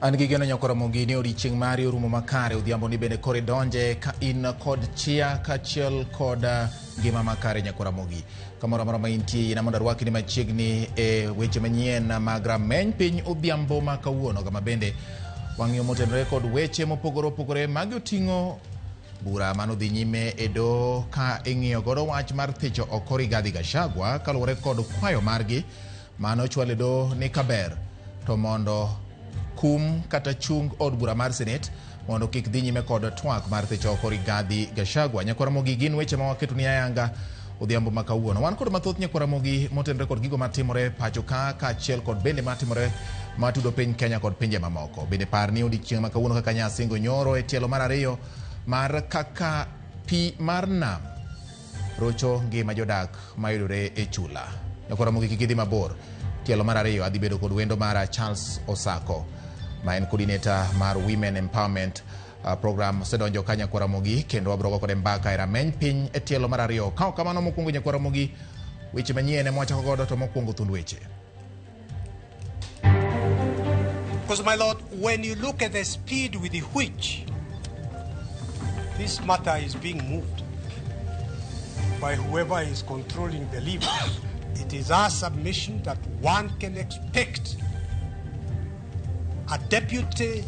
An gi geno nyakora Ramogi ni odiechieng' mari orumo makare odhiambo ni bende koro idonje ka in kod chia kaachiel kod ngima makare nyakora Ramogi. Kamoro amora ma intie yiena mondo arwaki ni machiegni e weche manyien mag rameny piny odhiambo ma kawuono kama bende wang'iyo motenore kod weche mopogore opogore magi oting'o bura manodhi nyime e doho ka ing'iyo godo wach mar thicho oko Rigathi Gachagua kaluwore kod kwayo margi mane ochwal e doho ni kaber to mondo kum kata chung od bura mar Senate mondo kik dhi nyime kod twak mar thicho oko Rigathi Gachagua. Nyakwar Ramogi gin weche ma waketo ni ayanga odhiambo ma kawuono. Wan kod mathoth nyakwar Ramogi motenore kod gigo matimore pacho ka kaachiel kod bende matimore matudo piny Kenya kod pinje mamoko. Bende par ni odiechieng' ma kawuono kaka nyasingo nyoro e tielo mar ariyo mar kaka pi mar nam rocho ngima jodak mayudore e chula. Nyakwar Ramogi kik idhi mabor. Tielo mar ariyo adhi bedo kod wendo mara Charles Osako ma en coordinator mar Women Empowerment Program osedonjo ka nyakwar Ramogi kendo wabiro go kode mbaka e rameny piny e tielo mar ariyo. Ka ok kamano mokwongo nyakwar Ramogi weche manyien ema wachako godo to mokwongo thund weche. Because, my lord, when you look at the speed with which this matter is being moved by whoever is controlling the levers, it is our submission that one can expect a deputy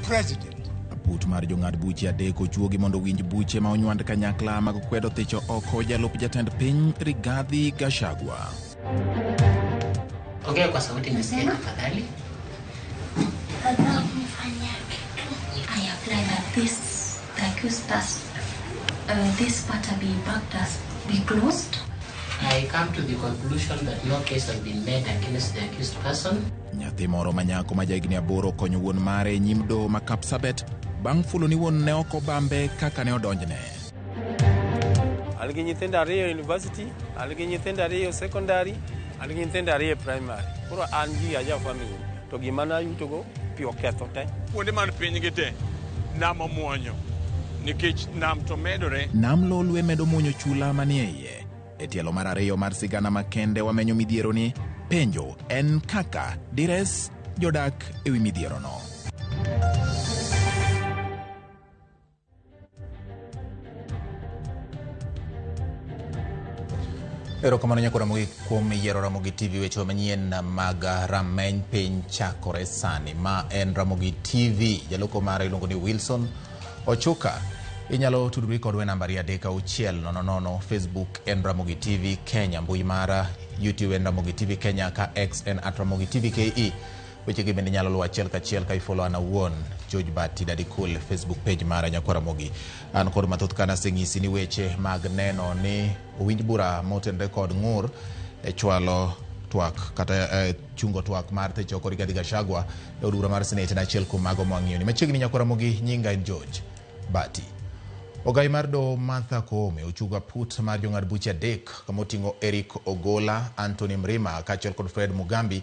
president Aput mar jong'ad buche adek ochuogi mondo owinj buche ma onywand kanyakla mag kwedo thicho oko jalup jatend piny Rigathi Gachagua. Ongea kwa sauti nisikie tafadhali. Nataka kumfanyia kitu. I apply that this the accused this matter be backed as be closed. I come to the conclusion that no case has been made against the accused person. Nyathi moro ma nyako ma jahigni 8 okonyo wuon mare e nyim doho ma Kapsabet bang' fulo ni wuon ne ok obambe kaka ne odonjne. An gi nyithindo 2 e university, an gi nyithindo 2 secondary, an gi nyithindo 2 e primary. Koro an gi aja family to gima nayutogo pi oketho te. Kuonde man piny gi te nam omuonyo nikech nam to medore. Nam Lolwe medo muonyo chula manie iye. E tielo mar ariyo mar sigana makende wamenyo midhiero ni penjo en kaka dires jodak ewi midhierono. Erokamano nyakora Ramogi kuom yiero Ramogi TV weche manyien mag rameny piny chakore sani. Ma en Ramogi TV, jaloko mare iluongo ni Wilson Ochuka. Inyalo tudori kodwa e nambari 3 6 0 0, Facebook en Ramogi TV Kenya, mbui mara YouTube en Ramogi TV Kenya, ka X en at Ramogi TV KE. Wechegi bende inyalo luwo achiel kachiel ka ifollow an awuon George Bati Daddy Cool Facebook page mara nyakwar Ramogi. An kod mathoth kana aseng'isi ni weche mag neno ni owinj bura motenore kod ng'ur e chwalo twak kata chungo twak mar thicho oko Rigathi Gachagua e od bura mar Senate en achiel kuom mago mwang'iyo ni. Machiegni nyakwar Ramogi, nyinga en George Bati. Ogai mar doho Martha Koome ochugo aput mar jong'ad buche 3 kama oting'o Eric Ogola, Anthony Mrima kaachiel kod Fred Mugambi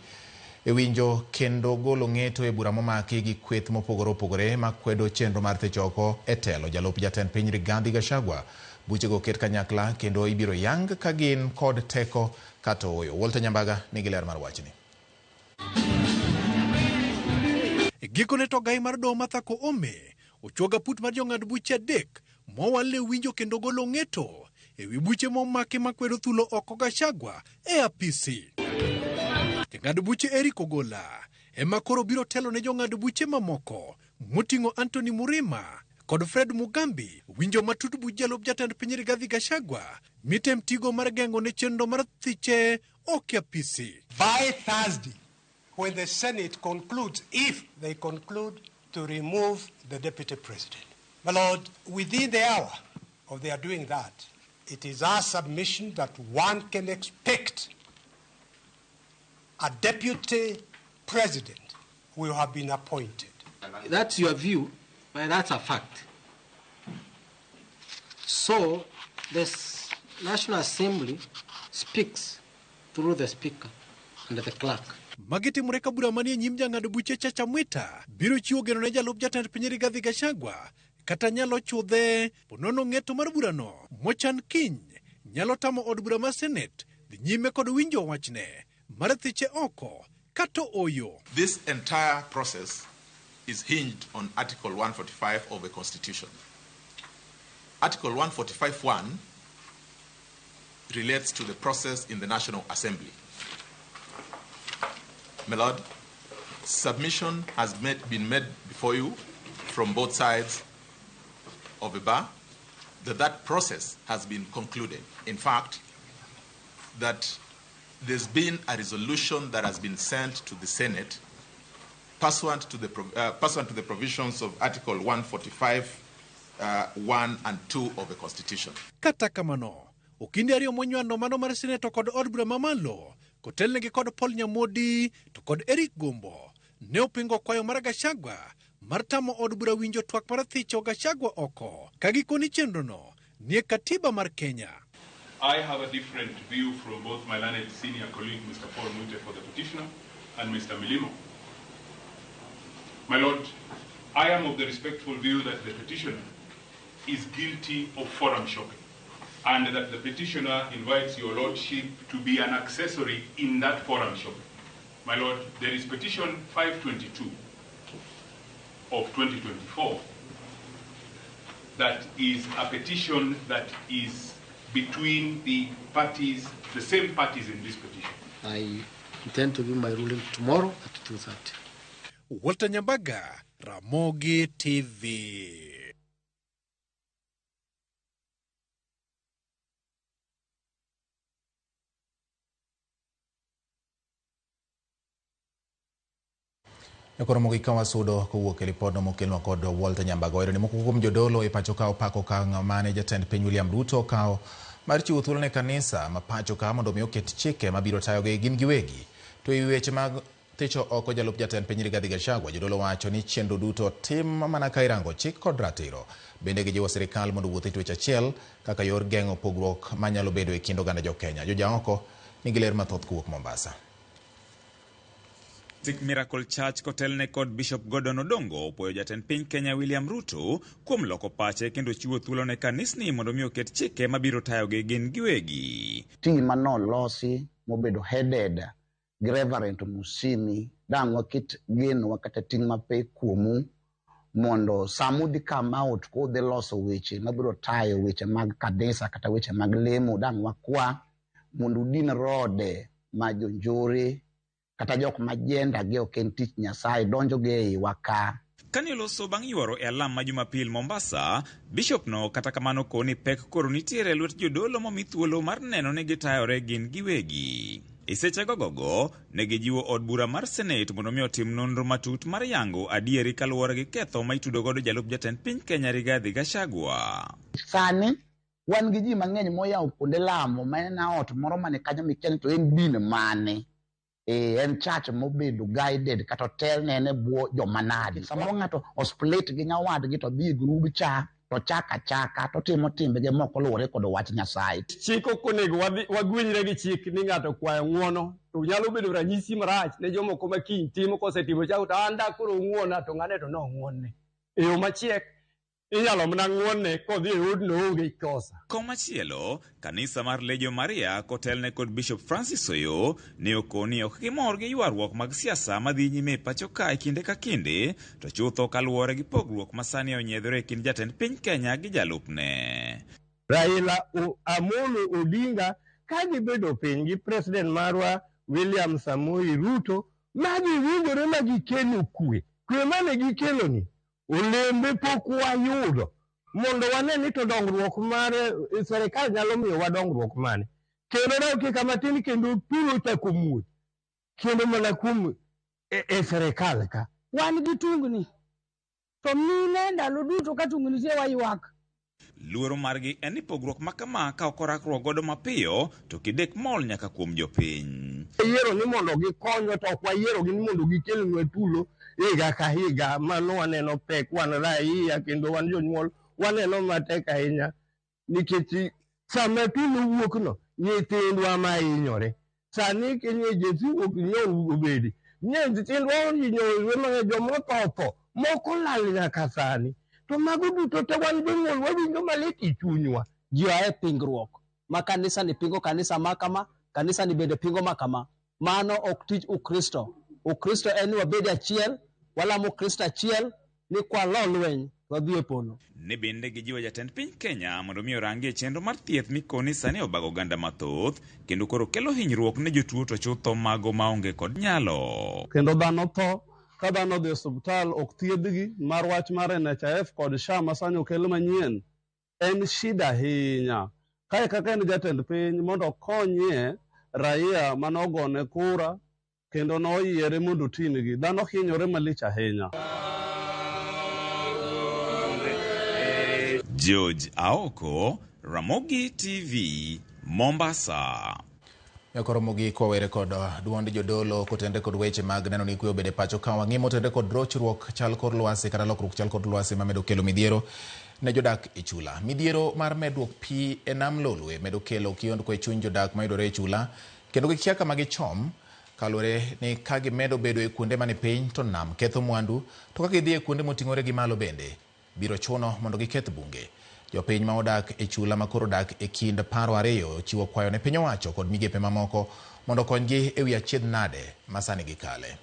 e winjo kendo golo ng'eto e bura momaki gi kweth mopogore opogore makwedo chenro mar thicho oko e telo jalup jatend piny Rigathi Gachagua. Buchego oket kanyakla kendo ibiro yang ka gin kod teko kata ooyo. Walter Nyambaga nigi ler mar wachni. Gikone to ogai mar doho Martha Koome ochuogo aput mar jong'ad buche 3 mowal ne winjo kendo golo ng'eto ewi buche momaki makwedo thulo oko Gachagua e apisi. Jang'ad buche Eric Ogola ema koro biro telo ne jong'ad buche mamoko moting'o Anthony Murima kod Fred Mugambi winjo matut buch jalup jatend piny Rigathi Gachagua mitem tigo mar geng'o ne chenro mar thiche ok e apisi. By Thursday, when the Senate concludes, if they conclude to remove the deputy president, my lord, within the hour of their doing that, it is our submission that one can expect a deputy president will have been appointed. That's your view, but that's a fact. So, this National Assembly speaks through the Speaker and the clerk. Magi timore ka bura manie nyim jang'ad buche Chacha Mwita biro chiwo geno ne jalup jatend piny Rigathi Gachagua kata nyalo chudhe ponono ng'eto mar burano mochan kiny nyalo tamo od bura mar Senate dhi nyime kod winjo wachne mar thiche oko kata oyo. This entire process is hinged on Article 145 of the Constitution. Article 145.1 relates to the process in the National Assembly. My Lord, submission has been made before you from both sides of the bar that process has been concluded. In fact, that there's been a resolution that has been sent to the Senate pursuant to the provisions of Article 145, 1 and 2 of the Constitution. Kata kamano, okinde ariyo monywando mano mar Senator kod od bura mamalo, kotelnegi kod Paul Nyamodi to kod Eric Gombo, ne opingo kwayo mar Gachagua mar tamo od bura winjo twak mar thicho Gachagua oko, ka gikoni chenrono nie katiba mar Kenya. I have a different view from both my learned senior colleague, Mr. Paul Muite, for the petitioner, and Mr. Milimo. My Lord, I am of the respectful view that the petitioner is guilty of forum shopping, and that the petitioner invites your lordship to be an accessory in that forum shopping. My Lord, there is petition 522 of 2024 that is a petition that is between the parties, the same parties in this petition. I intend to give my ruling tomorrow at 2:30. Walter Nyambaga, Ramogi TV. Koro ka wasudo kowuok e ripodno mokelnwa kod Walter Nyambaga. Wayudo ni moko kuom jodolo e pacho ka opako okang' mane jatend piny William Ruto okawo mar chiwo thuolo ne kanisa ma pacho ka mondo mi oket chike mabiro tayogi gin giwegi. To e weche mag thicho oko jalup jatend piny Rigathi Gachagua, jodolo wacho ni chenro duto tim mana ka irango chik kod ratiro. Bende gijiwo sirikal mondo owuoth e twech achiel kaka yor geng'o pogruok manyalo bedo e kind oganda jo-Kenya. Jojaoko nigi ler mathoth kowuok Mombasa. Miracle Church kotelne kod Bishop Gordon Odongo opoyo jatend piny Kenya William Ruto kuom loko pache kendo chiwo thuolo ne kanisni mondo mi oket chike mabiro tayogi gin giwegi. Team manolosi mobedo headed gi Reverend Musimi dang' waket genowa kata ting' mapek kuomu mondo samudhi come out kudhi loso weche mabiro tayo weche mag kanisa kata weche mag lemo dang' wakwa mondo udin rode ma jonjore kata jok ma jenda gi ok en tich Nyasaye donjo gi eiwa ka. Kane oloso bang' yuoro e alam ma Jumapil Mombasa, Bishop no kata kamano koni pek koro nitiere e lwet jodolo momi thuolo mar neno ni gitayore gin giwegi. E seche gogogo, ne gijiwo od bura mar Senate mondo mi otim nonro matut mar yango adieri kaluwore gi ketho ma itudo godo jalup jatend piny Kenya Rigathi Gachagua. Sani wan gi ji mang'eny moyawo kuonde lamo ma en ot moro mane kanyo mikia ni to en din mane. En church mobedo guided kata otelne en e bwo joma nade. Samoro ng'ato osplit gi nyawadgi to dhi e grub cha to chaka chaka to timo timbege mok oluwore kod wach Nyasaye. Chik ok onego wagwenyre gi chik ni ng'ato kwayo ng'uono to nyalo bedo ranyisi marach ne jomoko ma kiny timo kosetimo cha to an da koro ung'uona to ng'ane to nong'uonne. E yo machiek inyalo mana ng'uonne kodhi e odno onge kosa. Komachielo, kanisa mar Legio Maria kotelne kod Bishop Francis Oyo ne okoni ok gimor gi ywaruok mag siasa madhi nyime e pacho ka e kinde ka kinde, to chutho kaluwore gi pogruok ma sani onyiedhore e kind jatend piny Kenya gi jalupne. Raila Amolo Odinga ka gibedo piny gi president marwa William Samoei Ruto ma giwinjore ma gikelo kwe. Kwe mane gikelo ni olembe pok wayudo mondo wane ni to dongruok mar serikal nyalo miyowa dongruok mane. Kendo dakika matin kendo tulo chako muoch kendo mana kuom e serikal ka. Wan gi tungni to mine ndalo duto ka tungni nitie waywak. Luoro margi en ni pogruok ma kama ka ok orakruok godo mapiyo to kidek mol nyaka kuom jopiny. Yiero ni mondo gikonywa to ok wayiero gi ni mondo gikelnwa tulo higa ka higa. Mano waneno pek, wan raia kendo wan jonyuol waneno matek ahinya nikech sama tulo wuok no nyithindwa ma hinyore. Sani emergency ok nyal obedi. Nyithindwa ohinyore mang'eny, jomotho otho, moko lal nyaka sani. To mago duto te wan jonyuol wawinjo malit e chunywa. Ji oa e pingruok ma kanisa ni pingo kanisa ma kama, kanisa ni bende pingo ma kama. Mano ok tich Ukristo. Ukristo en ni wabed achiel, Walamo Kristo achiel ni kwalo lweny to wadhi e polo. Ne bende gijiwo jatend piny Kenya mondo mi orangie chenro mar thieth mikoni sani obago oganda mathoth kendo koro kelo hinyruok ne jotuo to chutho mago maonge kod nyalo. Kendo dhano tho ka dhano odhi e osiptal ok thiedhgi mar wach mar NHIF kod SHA ma sani okel manyien en shida ahinya. Kae kaka en jatend piny mondo okonyie raia mane ogone kura kendo noyiere mondo otingi. Dhano hinyore malich ahinya. George Aoko, Ramogi TV, Mombasa. Nyakoro mogik wawere kod duond jodolo kotenre kod weche mag neno ni kwe obede pacho ka wang'i motenre kod rochruok chal kor lwasi kata lokruok chal kor lwasi mamedo kelo midhiero ne jodak e chula. Midhiero mar medruok pi e nam Lolwe medo kelo kiondko e chuny jodak mayudore e chula kendo gikia kama gichom kaluwore ni ka gimedo bedo e kuonde mani piny to nam ketho mwandu to ka gidhi e kuonde moting'ore gi malo bende biro chuno mondo giketh bunge. Jopiny ma odak e chula ma koro dak e kind paro ariyo chiwo kwayo ne piny owacho kod migepe mamoko mondo okonygi e wi achiedh nade ma sani gikale.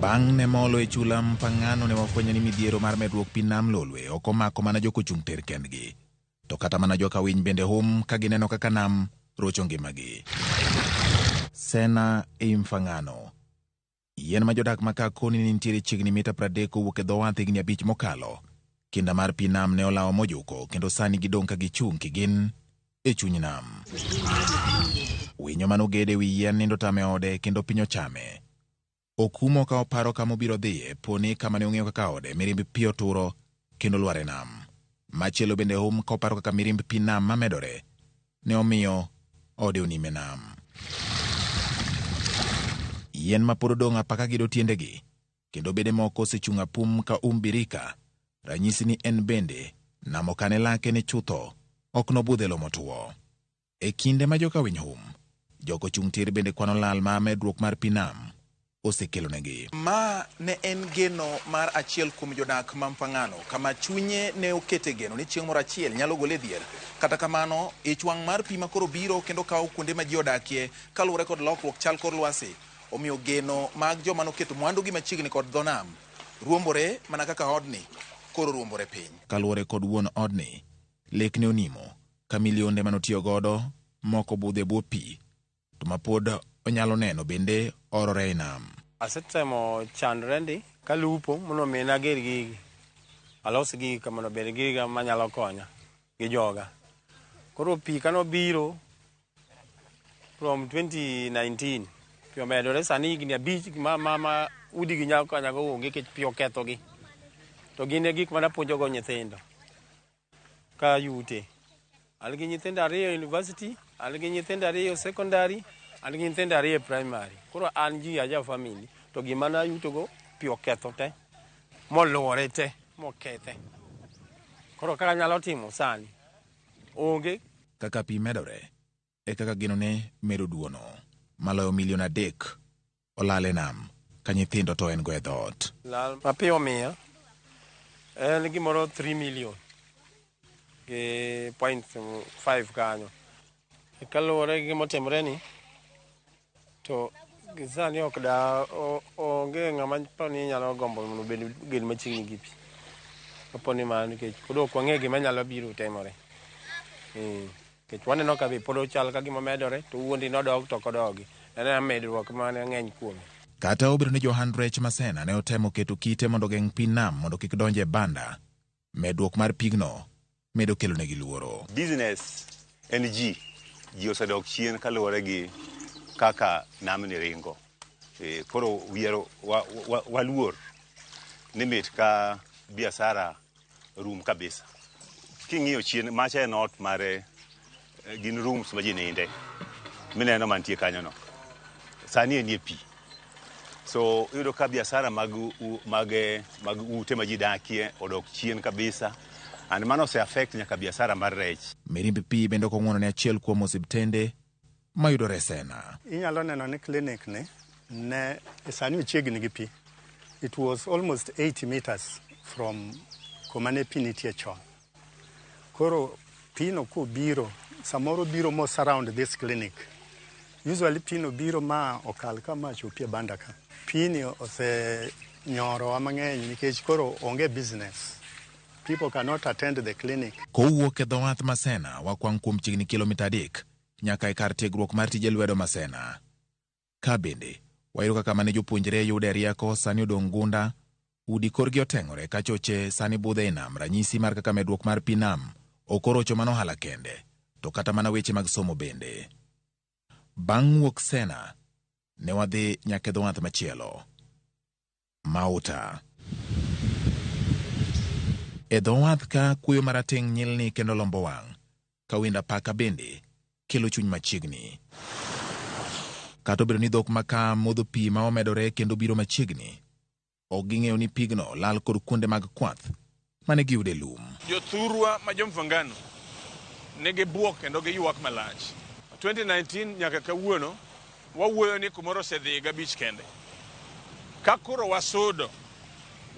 Bang' ne molo e chula Mpang'ano ne wafwenyo ni midhiero mar medruok pi nam Lolwe ok omako mana jokochung' ter kendgi. To kata mana joka winy bende hum ka gineno kaka nam rocho ngimagi. Sena Imfang'ano. Yien ma jodak ma koni ne nitiere chiegni mita 30 kowuok e dho wath higni 5 mokalo. Kinda mar pi nam ne olawo mojuko kendo sani gidong' ka gichung' kigin e chuny nam. Winyo manogede wi yien nindo tame ode kendo piny ochame. Okumo ka oparo kama obiro dhiye poni kama ne ong'eyo kaka ode mirimb pi oturo kendo lwar e nam. Machielo bende hum ka oparo kaka mirimb pi nam mamedore ne omiyo ode onime nam. Yien ma pod odong' apaka gido tiendegi kendo bede moko osechung' apum ka birika, ranyisi ni en bende nam okane lake ni chutho ok nobudh e lowo motwo. E kinde ma joka winy hum, jogo chung' tir bende kwano lal ma medruok mar pi nam osekelonegi. Ma ne en geno mar achiel kuom jodak ma Mpang'ano kama chunye ne okete geno ni chieng' moro achiel nyalo gole dhier. Kata kamano, ich wang' mar pi ma koro biro kendo kawo kuonde ma ji odakie kaluwore kod lokruok chal kor lwasi omiyo geno mag joma noketo mwandugi machiegni kod dho nam ruombore mana kaka odni koro ruombore piny. Kaluwore kod wuon odni, lek ne onimo ka milionde manotiyo godo moko budho e bwo pi to ma pod onyalo neno bende orore e nam. Asetemo chandre ndi kalupo mondo mi nager gigi. Alos gigi mondo obed giga manyalo konya gi joga. Koro pi kanobiro from 2019 pi omedore sani higni 5 ma udi gi nyalo konya go onge nikech pi okethogi. To gin e gik manapuonjogo nyithindo ka yute. An gi nyithindo 2 e university, an gi nyithindo 2 secondary, an gi nyithindo 2 e primary. Koro an ji aja family to gima nayutogo pi oketho te moluore te mokethe. Koro kaka anyalo timo sani onge. Kaka pi medore e kaka geno ne medo duono. Maloyo milion 3 olal e nam ka nyithindo to en go e dhoot. Lal ma pi omiya en gimoro 3 million gi 0.5 kanyo. Kaluwore gi gimotimore ni to sani ok da onge ng'ama poni nyalo gombo mondo obed gin machiegni gi pi. Kapo ni mano nikech pod ok wang'eyo gima nyalo biro timore. Nikech waneno ka be pod ochal ka gima medore to wuondi nodog to ok odogi. En ena medruok mane ng'eny kuome. Kata obedo ni johand rech Masena ne otemo keto kite mondo ogeng' pi nam mondo kik donj e banda, medruok mar pigno medo kelonegi luoro. Business en ji osedok chien kaluwore gi kaka namni ringo. Koro wiero waluor ni mit ka biashara rum kabisa. King'iyo chien macha en ot mare, gin rooms ma ji ninde mineno mantie kanyo no. Sani en e pi. So iyudo ka biashara mag ute ma ji dakie odok chien kabisa. And mano ose affect nyaka biashara mar rech. Mirimb pi bende ok ong'wono ne achiel kuom osiptende mayudore Sena. Inyalo neno ni clinic ni ne sani ochiegni gi pi. It was almost 80 meters from kuma ne pi nitie chon. Koro pino kobiro, samoro biro mo surround this clinic. Usually pino biro ma okal ka ma chopi e banda ka. Pini osenyorowa mang'eny nikech koro onge business. People cannot attend the clinic. Kowuok e dho wath Masena, wakwang' kuom chiegni kilomita 3 nyaka e kar tiegruok mar tije lwedo Masena. Ka bende, wayudo kaka mane jopuonjre yude rieko sani odong' gunda, udi korgi oteng'ore ka choche sani budho e nam, ranyisi mar kaka medruok mar pi nam ok orocho mana ohala kende, to kata mana weche mag somo bende. Bang' wuok Sena, ne wadhi nyaka e dho wath machielo, Mauta. E dho wath ka kuoyo marateng' nyilni kendo lombo wang', ka wend apaka bende kelo chuny machiegni. Kata obedo ni dhok ma ka modho pi ma omedore kendo biro machiegni, ok ging'eyo ni pigno lal kod kuonde mag kwath mane giyude lum. Jothurwa ma jo-Mfangano nigi bwok kendo giywak malach. 2019 nyaka kawuono wawuoyo ni kumoro osedhi higa 5 kende. Ka koro wasudo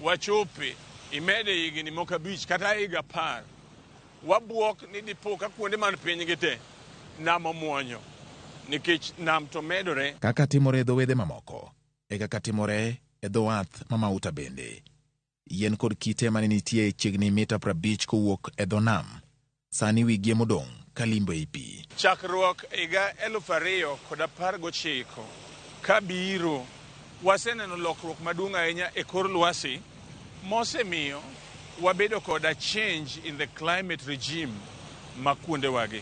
wachope imede higni moko 5 kata higa 10, wabwok ni dipo ka kuonde man piny gi te nam omuonyo nikech nam to medore. Kaka timore e dho wedhe mamoko, e kaka timore e dho wath ma Mauta bende. Yien kod kite mane nitie chiegni mita 50 kowuok e dho nam, sani wigi emodong' ka limbo ei pi. Chakruok higa 2019 ka biro, waseneno lokruok maduong' ahinya e kor lwasi mosemiyo wabedo kod a change in the climate regime ma kuondewagi.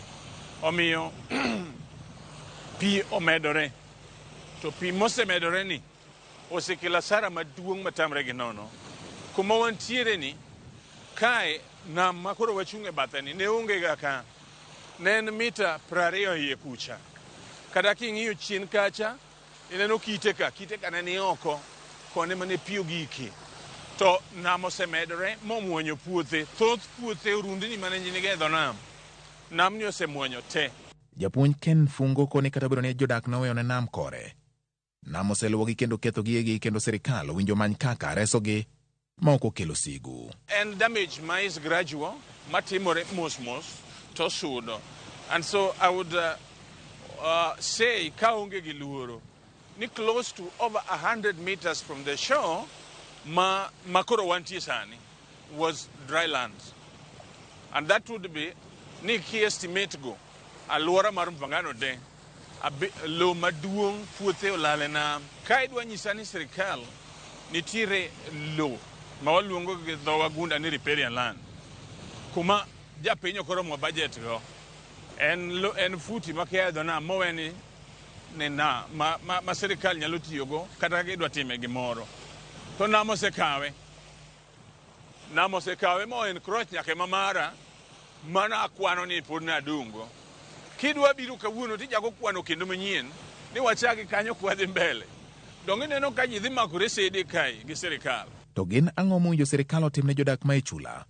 Omiyo pi omedore, to pi mosemedore ni osekelo asara maduong' matamre gi nono. Kuma wantiere ni, kae nam ma koro wachung' e bathe ni ne onge ga ka. Ne en mita 20 iye kucha. Kata king'iyo chien kacha, ineno kite ka, kite ka ne ni oko, kone mane pi ogike. To nam osemedore momuonyo puothe. Thoth puothe orundni mane niga e dho nam, namni osemuonyo te. Japuonj Ken Fungo koni kata obedo ni jodak noweyo ne nam kore, nam oseluwogi kendo ketho gigegi kendo sirikal owinjo many kaka resogi ma ok okelo sigu. En damage ma is gradual, matimore mos mos to sudo. And so I would say ka onge gi luoro ni close to over 100 meters from the shore ma koro wantie sani was dry land. And that would be ni ki estimate go alwora mar Mfangano de lo maduong' puothe olal e nam. Ka idwa nyisa ni sirikal nitiere lo ma waluongo gi dho wagunda ni riparian land, kuma japiny ok oromo budget go, en futi makia e dho nam moweni ni na ma sirikal nyalo tiyogo kata ka idwa time gimoro. To nam osekawe. Nam osekawe mo encroach nyaka ema mara, mana akwano ni pod nadung'go. Kidwa biro kawuono tichako kwano kendo manyien ni wachaki kanyo kwadhi mbele. Donge ineno ka ji dhi makore sede kae gi sirikal. To gin ang'o mowinjo sirikal otim ne jodak ma e chula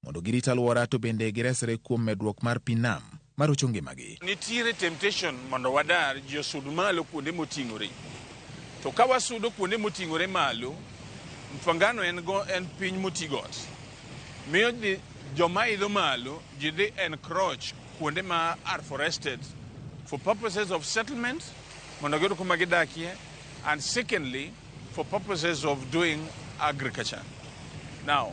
mondo girit alwora to bende giresre kuom medruok mar pi nam marocho ngimagi? Nitiere temptation mondo wadar ji osud malo kuonde moting'ore. To ka wasudo kuonde moting'ore malo, Mfangano en piny moti got. Miyo joma idho malo ji dhi encroach kuonde ma are forested for purposes of settlement mondo giyud kuma gidakie, and secondly for purposes of doing agriculture. Now,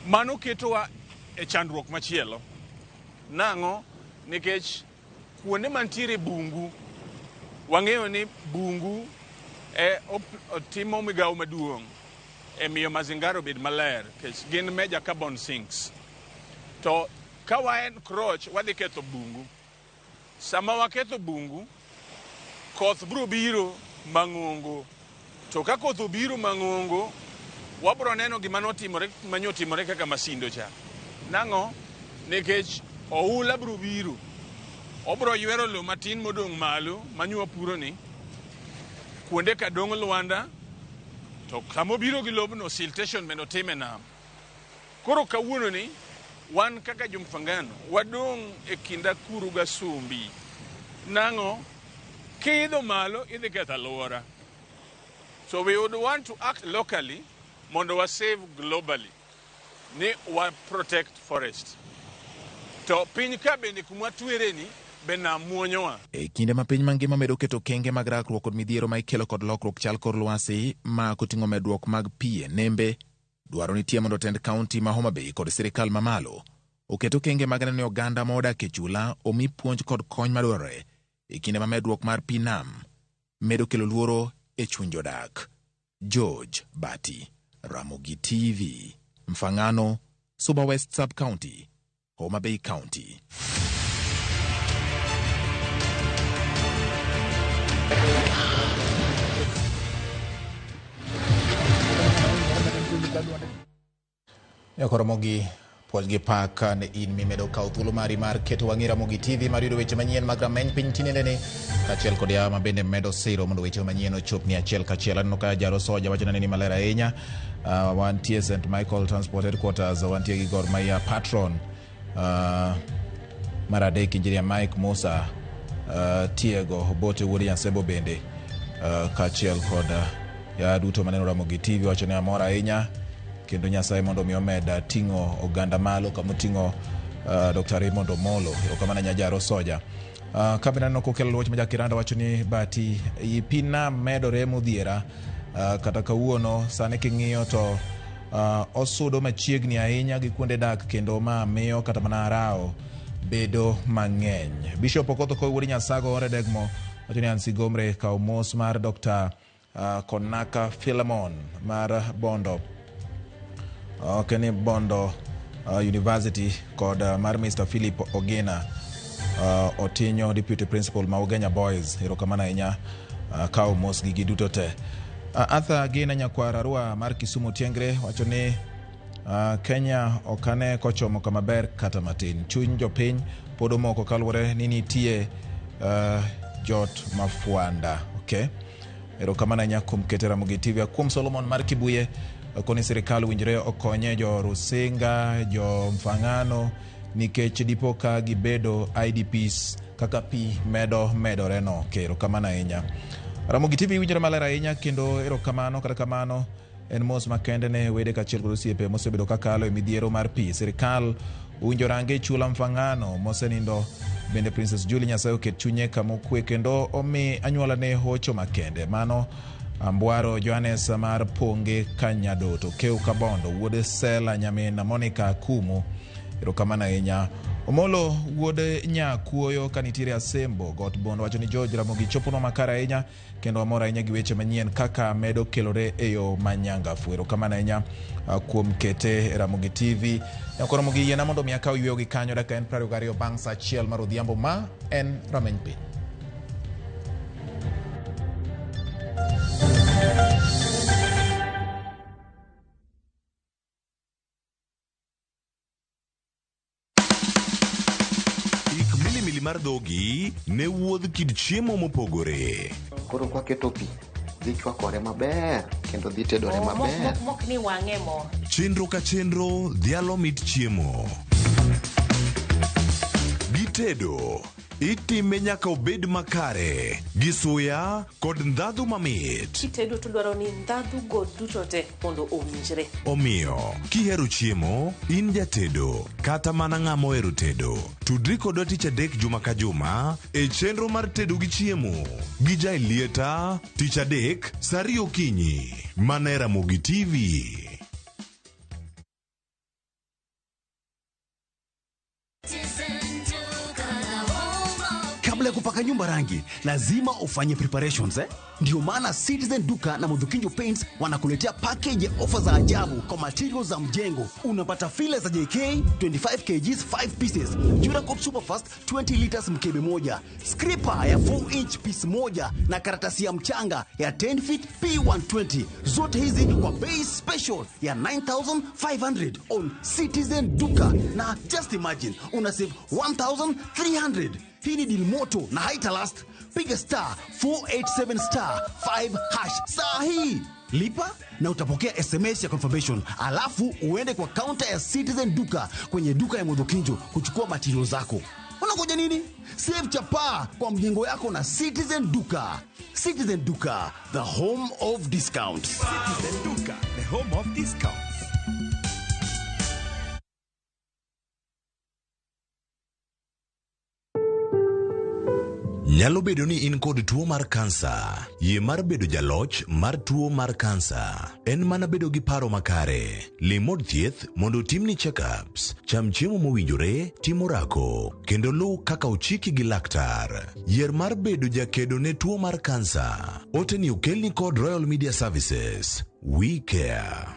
mano ketowa e chandruok machielo. Nang'o? Nikech kuonde mantiere bungu, wang'eyo ni bungu e otimo migawo maduong' e miyo mazingara obed maler, nikech gin major carbon sinks. To ka wa encroach, wadhi ketho bungu. Sama waketho bungu, koth biro biro mang'ongo. To ka koth obiro mang'ongo, wabiro neno gima notimore, manyotimore kaka Masindo cha. Nang'o? Nikech oula biro biro. Obiro ywero lowo matin modong' malo manywa puro ni, kuonde ka dong' lwanda, to kamobiro gi lobno siltation bende otime nam. Koro kawuono ni, wan kaka jo Mfangano, wadong' e kind akuru gi asumbi. Nang'o? Kiidho malo, idhi ketho alwora. So we would want to act locally mondo wa save globally. Ni wa protect forest. To piny ka bende kuma twereni be nam muonyowa. E kinde ma piny mangima medo keto okenge mag rakruok kod midhiero ma ikelo kod lokruok chal kor lwasi ma koting'o medruok mag pi e nembe, dwaro nitie mondo tend kaunti ma Homa Bay kod sirikal mamalo oket okenge mag neno ni oganda ma odak e chula omi puonj kod kony madwarore e kinde ma medruok mar pi nam medo kelo luoro e chuny jodak. George Bati, Ramogi TV, Mfangano, Suba West Sub-County, Homa Bay County. Nyakoromogi puonj gi pak ne in mimedo kawo thuolo mari mar keto wang'i Ramogi TV mar yudo weche manyien mag rameny piny tinendeni kaachiel kod yawa ma bende medo siro mondo weche manyien ochopni achiel kachiel. Aneno ka Jaro Soja wacho ni maler ahinya. Wantie St Michael Transport Headquarters, wantie gi Gor Mahia Patron. Mar adek Engineer Mike Musa Tiego Obote wuod Nyasembo bende kaachiel kod ya duto maneno Ramogi TV wacho ni amor ahinya kendo Nyasaye mondo mi omed ting'o oganda malo kamoting'o Dr. Raymond Omolo. Erokamano ahinya Jaro Soja. Kabende aneno kokelo luoch ma Jakiranda wacho ni bati pi nam medore modhiera kata kawuono sani king'iyo to osudo machiegni ahinya gi kuonde dak kendo ma miyo kata mana arao bedo mang'eny. Bishop Okoth Okoy wuod Nyasago Ore Degmo wacho ni Ansi Gomre kawo mos mar Dr. Konaka Philemon mar Bondo ok ni Bondo University kod mar Mr. Philip Ogina Otinyo Deputy Principal ma Ugenya Boys. Erokamano ahinya kawo mos gi giduto te. Arthur Gina nyakwar Arua mar Kisumu Tiengre wacho ni Kenya ok ane kochomo kama ber kata matin. Chuny jopiny pod omoko kaluwore ni nitie jot mafwanda. Okay. Erokamano ahinya kuom kete Ramogi TV. Kuom Solomon mar Kibuye koni sirikal winjore okonye jo Rusinga, jo Mfangano nikech dipo ka gibedo IDPs kaka pi medo medore no. Okay, erokamano ahinya. Ramogi TV winjore maler ahinya kendo erokamano kata kamano en mos makende ne wede kaachiel kod osiepe mosebedo kakalo e midhiero mar pi. Sirikal owinjo range chula Mfangano mosenindo bende Princess Julie Nyasaye oket chunye kama okwe kendo omi anyuola ne hocho makende. Mano Ambwaro Johannes mar Ponge Kanyadoto, Keu Kabondo, wuod Sela nyamin Monica Kumu. Erokamano ahinya. Omolo wuod Nyakuoyo kanitiere Asembo, Got Bondo wacho ni George Ramogi choponwa makare ahinya kendo wamor ahinya gi weche manyien kaka medo kelore e yo manyangafu. Erokamano ahinya kuom kete e Ramogi TV. Nyakoro Ramogi yiena mondo mi akaw yweyo gi kanyo dakika en 22 bang' saa achiel mar odhiambo ma en rameny piny. Ik milimili mar dhogi ne wuodh kit chiemo mopogore. Koro kwaketo pi, dhi chwakore maber kendo dhi tedore maber. Mok ni wang'e mo. Chenro ka chenro dhialo mit chiemo. Gitedo, itime nyaka obed makare gi suya kod ndhadhu mamit. Kitedo to dwaro ni ndhadhu go duto te mondo owinjre. Omiyo, kihero chiemo, in jatedo kata mana ng'ama ohero tedo, tudri kodwa tich adek juma ka juma e chenro mar tedo gi chiemo gi Jaelieta tich adek saa ariyo okinyi mana e Ramogi TV. Kabla ya kupaka nyumba rangi, lazima ufanye preparations eh? Ndio maana Citizen Duka na Mudhukinjo Paints wanakuletea package ya ofa za ajabu kwa materials za mjengo. Unapata file za JK 25 kgs 5 pieces, Duracoat Superfast 20 liters mkebe moja, scraper ya 4 inch piece moja na karatasi ya mchanga ya 10 feet P120. Zote hizi kwa bei special ya 9500 on Citizen Duka. Na just imagine una save 1300. Hii ni deal moto na haitalast. Piga star 487 star 5 hash saa hii. Lipa na utapokea SMS ya confirmation, alafu uende kwa counter ya Citizen Duka kwenye duka ya Mudhukinjo kuchukua material zako. Unangoja nini? Save chapaa kwa mjengo yako na Citizen Duka. Citizen Duka, the home of discounts. Citizen Duka, the home of discounts. Nyalo bedo ni in kod tuo mar kansa. Yie mar bedo jaloch mar tuo mar kansa en mana bedo gi paro makare. Lim od thieth mondo otimni check-ups, cham chiemo mowinjore, tim orako, kendo luw kaka ochiki gi laktar. Yier mar bedo jakedo ne tuo mar kansa. Ote ni okelni kod Royal Media Services. We care.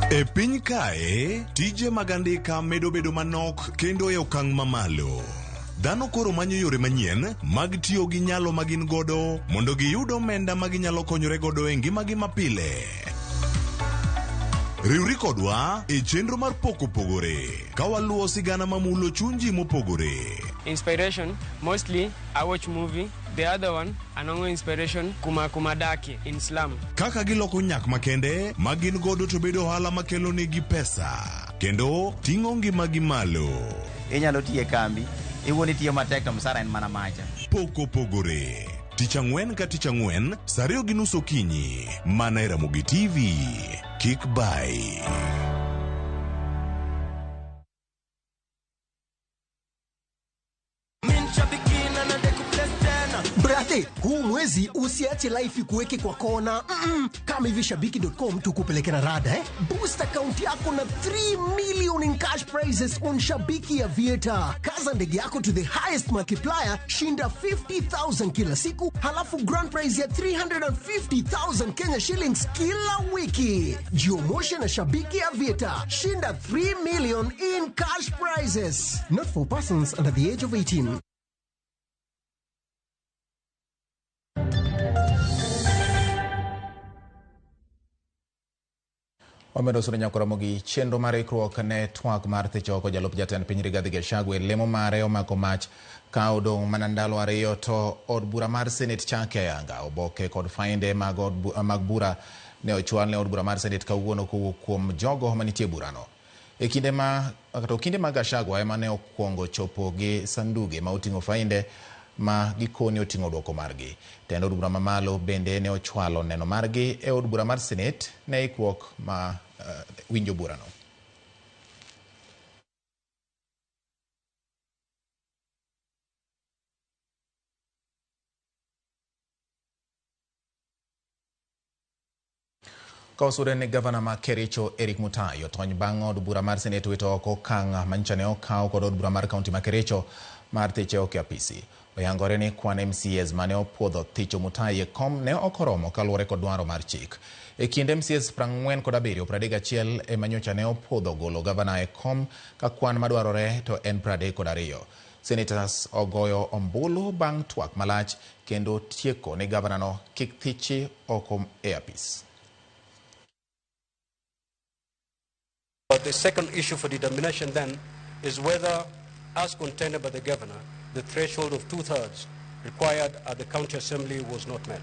E piny kae, tije mag andika medo bedo manok kendo e okang' mamalo. Dhano koro manyo yore manyien mag tiyo gi nyalo ma gin godo mondo giyud omenda ma ginyalo konyore godo e ngimagi mapile. Riwri kodwa e chenro mar Pok Opogore ka waluwo sigana mamulo chuny ji mopogore. Inspiration, mostly I watch movie. The other one, anongo inspiration kuma kuma daki in slum. Kaka giloko nyak makende ma gin godo to bedo ohala makelo negi pesa kendo ting'o ngimagi malo. Inyalo tiyo e kambi, iwuon itiyo matek to msara en mana macha. Pok Opogore. Tich ang'wen ka tich ang'wen, saa 2:30 okinyi, mana e Ramogi TV. Kik bai. Brother, huu mwezi usiache life ikuweke kwa kona. Kama hivi shabiki.com tukupeleke na rada eh? Boost account yako na 3 million in cash prizes on Shabiki Aviator. Kaza ndege yako to the highest multiplier, shinda 50,000 kila siku, halafu grand prize ya 350,000 Kenya shillings kila wiki. Jiomoshe na Shabiki Aviator. Shinda 3 million in cash prizes. Not for persons under the age of 18. Wamedo sudo nyako Ramogi chenro mar ikruok ne twak mar thicho oko jalup jatend piny Rigathi Gachagua e lemo mare omako mach ka odong' mana ndalo 2 to od bura mar Senate chake ayanga. Oboke kod fainde mag mag bura ne ochwal ne od bura mar Senate kawuono kowuok kuom jogo manitie burano. E kinde ma kata okinde mag Gachagua ema ne okwongo chopo gi sanduge ma oting'o fainde ma gikone oting'o duoko margi. Tend od bura mamalo bende ne ochwalo neno margi e od bura mar Senate ne ikruok ma winjo burano. Ka osude ni gavana ma Kericho Eric Mutai otony bang' od bura mar Senate wito oko okang' manyicha ne okaw kod od bura mar kaunti ma Kericho mar thiche oko e apisi. Oyangore ni kwan MCAs mane opuodho thicho Mutai e kom ne ok oromo kaluwore kod dwaro mar chik. E kind MCAs 47, 31 ema nyocha ne opuodho golo gavana e kom ka kwan madwarore to en 32. Senators ogoyo ombulu bang' twak malach kendo tieko ni gavana no kik thichi oko e apis. But the second issue for determination then is whether, as contended by the governor, the threshold of 2/3 required at the county assembly was not met.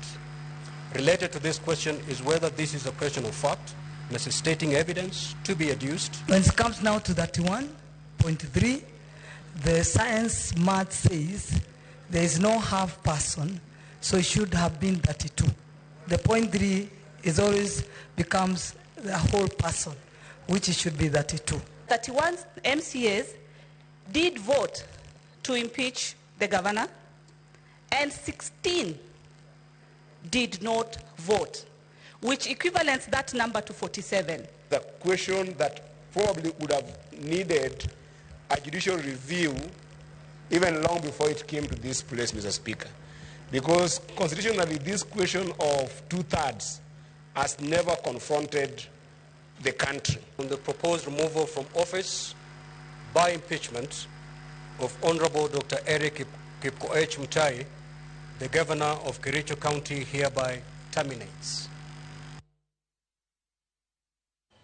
Related to this question is whether this is a question of fact, necessitating evidence to be adduced. When it comes now to 31.3, the science math says there is no half person, so it should have been 32. The 0.3 is always becomes the whole person, which it should be 32. 31 MCAs did vote to impeach the governor, and 16 did not vote, which equivalents that number to 47. The question that probably would have needed a judicial review even long before it came to this place, Mr. Speaker, because constitutionally this question of 2/3 has never confronted the country. On the proposed removal from office by impeachment of Honorable Dr. Eric Kipkoech Mutai, the governor of Kericho County, hereby terminates.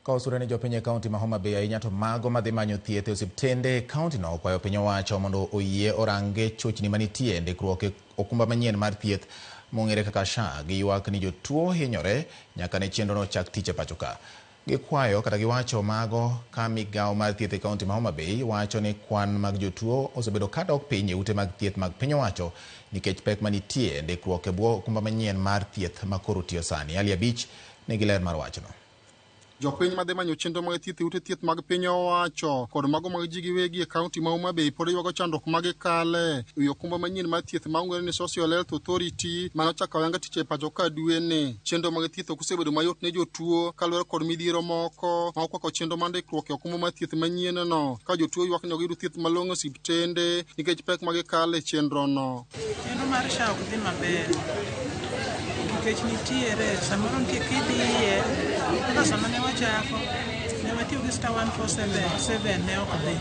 Ka osure ni jopiny e kaunti ma Homa Bay ahinya to mago madhi manyo thieth e osiptende e kaunti no okwayo piny owacho mondo oyie orange chochni manitie e ndikruok e okumba manyien mar thieth mong'ere kaka SHA. Giywak ni jotuo hinyore nyaka ne chenrono chak tich e pacho ka. Gikwayo kata giwacho mago ka migawo mar thieth e kaunti ma Homa Bay wacho ni kwan mag jotuo osebedo kadok piny e ute mag thieth mag piny owacho nikech pek manitie e ndikruok e bwo okumba manyien mar thieth ma koro tiyo sani. Ali 5 Nigi ler mar wachno. Jopiny madhi manyo chenro mag thieth e ute thieth mag piny owacho kod mago mag ji giwegi e kaunti ma Homa Bay pod ywago chandruok ma gikale e wi okumba manyien mar thieth ma ong'ere ni Social Health Authority mane ochako ayanga tich e pacho ka dweni. Chenro mag thieth ok osebedo mayot ne jotuo kaluwore kod midhiero moko ma okwako chenro mar ndikruok e okumba mar thieth manyien no ka jotuo ywak ni ok giyud thieth malong'o e osiptende nikech pek ma gikale e chenrono. Chenro mar SHA ok dhi maber nikech nitiere samoro nitie kidhiye kaka sama ne wachako ne watiyo gi star 147 7 ne ok dhi.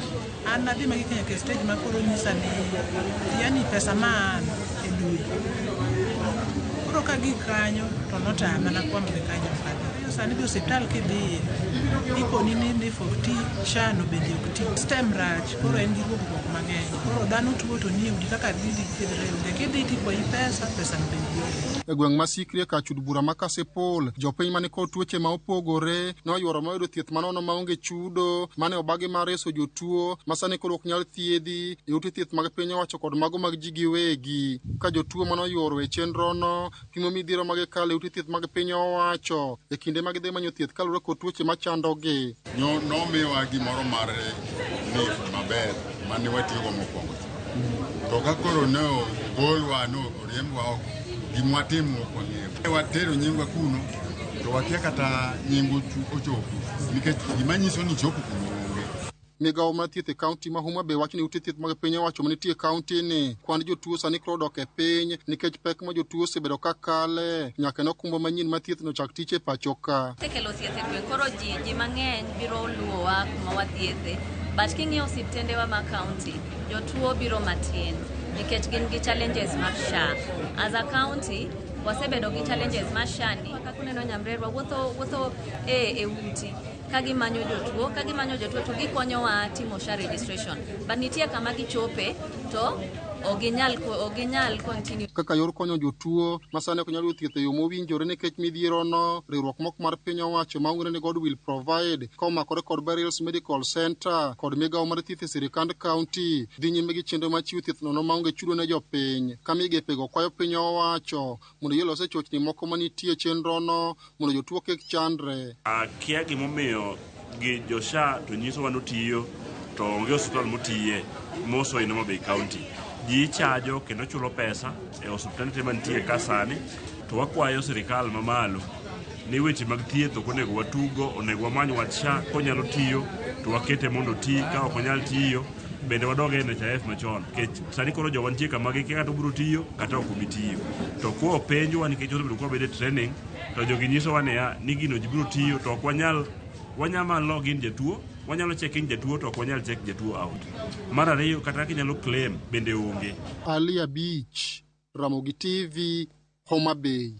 An nadhi ma gik nyaka e stage ma koro nyisa ni yani pesa ma an e dwe. Koro ka gik kanyo to notama nakwamo gi kanyo ok adhi. Sani dhi osiptal kidhiye ikoni ni NHIF ok ti, SHA no bende ok ti. System rach koro en gi ruokruok mang'eny. Koro dhano tuo to nie udi kaka dhi thiedhre onge. Kidhi tikwayi pesa, pesa no bende ionge. E gweng' ma Sikri e kar chud bura ma Kasipul, jopiny mani kod tuoche ma opogore ne oyuoro ma oyudo thieth manono maonge chudo mane obagi mar reso jotuo ma sani koro ok nyal thiedhi e ute thieth mag piny owacho kod mago mag ji giwegi. Ka jotuo mane oyuoro e chenrono pimo midhiero ma gikalo e ute thieth mag piny owacho e kinde ma gidhi manyo thieth kaluwore kod tuoche machandogi. Nomiwa gimoro mar NHIF maber mane watiyogo mokwongo. To ka koro ne ogolwa, ne oriembwa oko, gima watimo ok wang'eyo. Watero nyingwa kuno to wakia kata nying ochopo nikech gima nyiso ni chopo kuno onge. Migawo mar thieth e kaunti ma Homa Bay wacho ni ute thieth mag piny owacho manitie e kaunti ni kwan jotuo sani koro odok e piny nikech pek ma jotuo osebedo ka kale nyaka ne okumba manyien mar thieth no chak tich e pacho ka. Osekelo thieth e gweng' koro ji mang'eny biro luwowa kuma wathiethe but king'iyo osiptendewa ma county jotuo biro matin nikech gin gi challenges mar SHA. As a county wasebedo gi challenges mar SHA ni kaka uneno nyamrerwa wuotho e uti ka gimanyo jotuo to gikonyowa timo SHA registration but nitie kama gichope to ok ginyal continue. Kaka yor konyo jotuo ma sani ok nyal yudo thieth e yo mowinjore nikech midhierono, riwruok moko mar piny owacho ma ong'ere ni God Will Provide ka omakore kod Beryl's Medical Center kod migawo mar thieth e sirikand kaunti dhi nyime gi chenro mar chiwo thieth nono maonge chudo ne jopiny. Ka migepego kwayo piny owacho mondo yie lose chochni moko manitie e chenrono mondo jotuo kik chandre. Akia gimomiyo gi jo SHA to nyisowa notiyo to onge osiptal motiye moso in Homa Bay County. Ji chajo kendo chulo pesa e osiptende mantie ka sani to wakwayo sirikal mamalo ni weche mag thieth ok onego watugo, onego wamany wach SHA konyalo tiyo to wakete mondo oti, ka ok onyal tiyo bende wadog e NHIF machon nikech sani koro jowa nitie kama gikia kata obiro tiyo kata ok obi tiyo. To kwa openjwa nikech osebedo kwa wabedo e training to jogi nyisowa niya ni gino ji biro tiyo to ok wanyal wanyalo log in jatuo, wanyalo check in jatuo to ok wanyal check jatuo out. Mar ariyo kata kaka inyalo claim bende onge. Ali Abich, Ramogi TV, Homa Bay.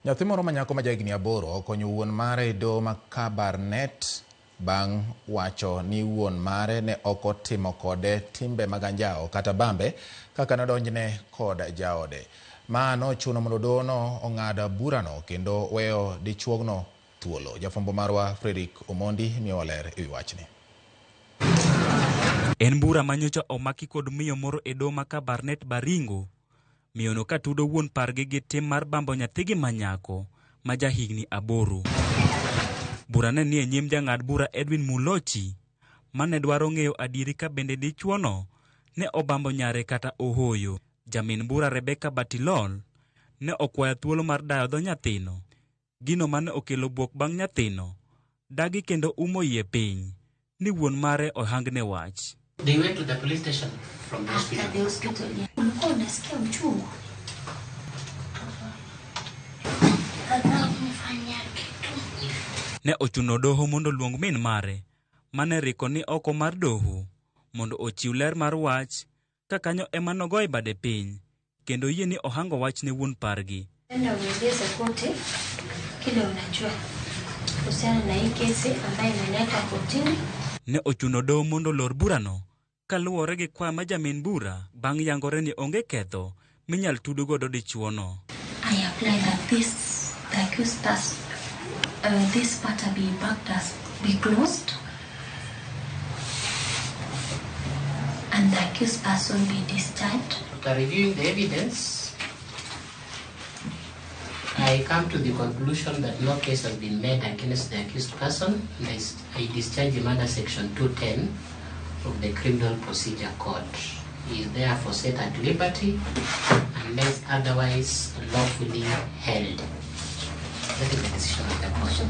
Nyathi moro ma nyako ma jahigni 8 okonyo wuon mare e doho ma Kabarnet bang' wacho ni wuon mare ne ok otimo kode timbe mag anjawo kata bambe kaka nodonjne kod jaode. Ma nochuno mondo dohono ong'ad burano kendo weyo dichuogno thuolo. Jafwambo marwa Frederick Omondi miyowa ler e wi wachni. En bura manyocha omaki kod miyo moro e doho ma Kabarnet Baringo. Miyono ka tudo wuon pargi gi tim mar bambo nyathigi manyako ma jahigni 8. Bura ne nie nyim jang'ad bura Edwin Mulochi mane dwaro ng'eyo adieri ka bende dichuono ne obambo nyare kata ohoyo. Jamin bura Rebecca Batilol ne okwayo thuolo mar dayo dho nyathino. Gino mane okelo bwok bang' nyathino dagi kendo umo yie piny ni wuon mare ohangne wach. They went to the police station from the hospital. After the hospital, yeah. Ulikuwa unasikia uchungu? Hakunifanyia kitu. Ne ochuno doho mondo luong min mare mane riko ni oko mar doho mondo ochiw ler mar wach ka kanyo ema nogoye bade piny kendo yie ni ohango wach ne wuon pargi. Enda ueleze kote kile unajua kuhusiana na hii kesi ambayo imeleta kotini. Ne ochuno doho mondo lor burano kaluwore gi kwayo ma jamin bura bang' yangore ni onge ketho minyal tud godo dichuono. I apply that this the accused person, this matter be backed as be closed and the accused person be discharged. After reviewing the evidence, I I come to the conclusion that no case has been made against the accused person, and I discharge him under Section 210 of the Criminal Procedure Code. He is therefore set at liberty unless otherwise lawfully held. That is the decision of the court.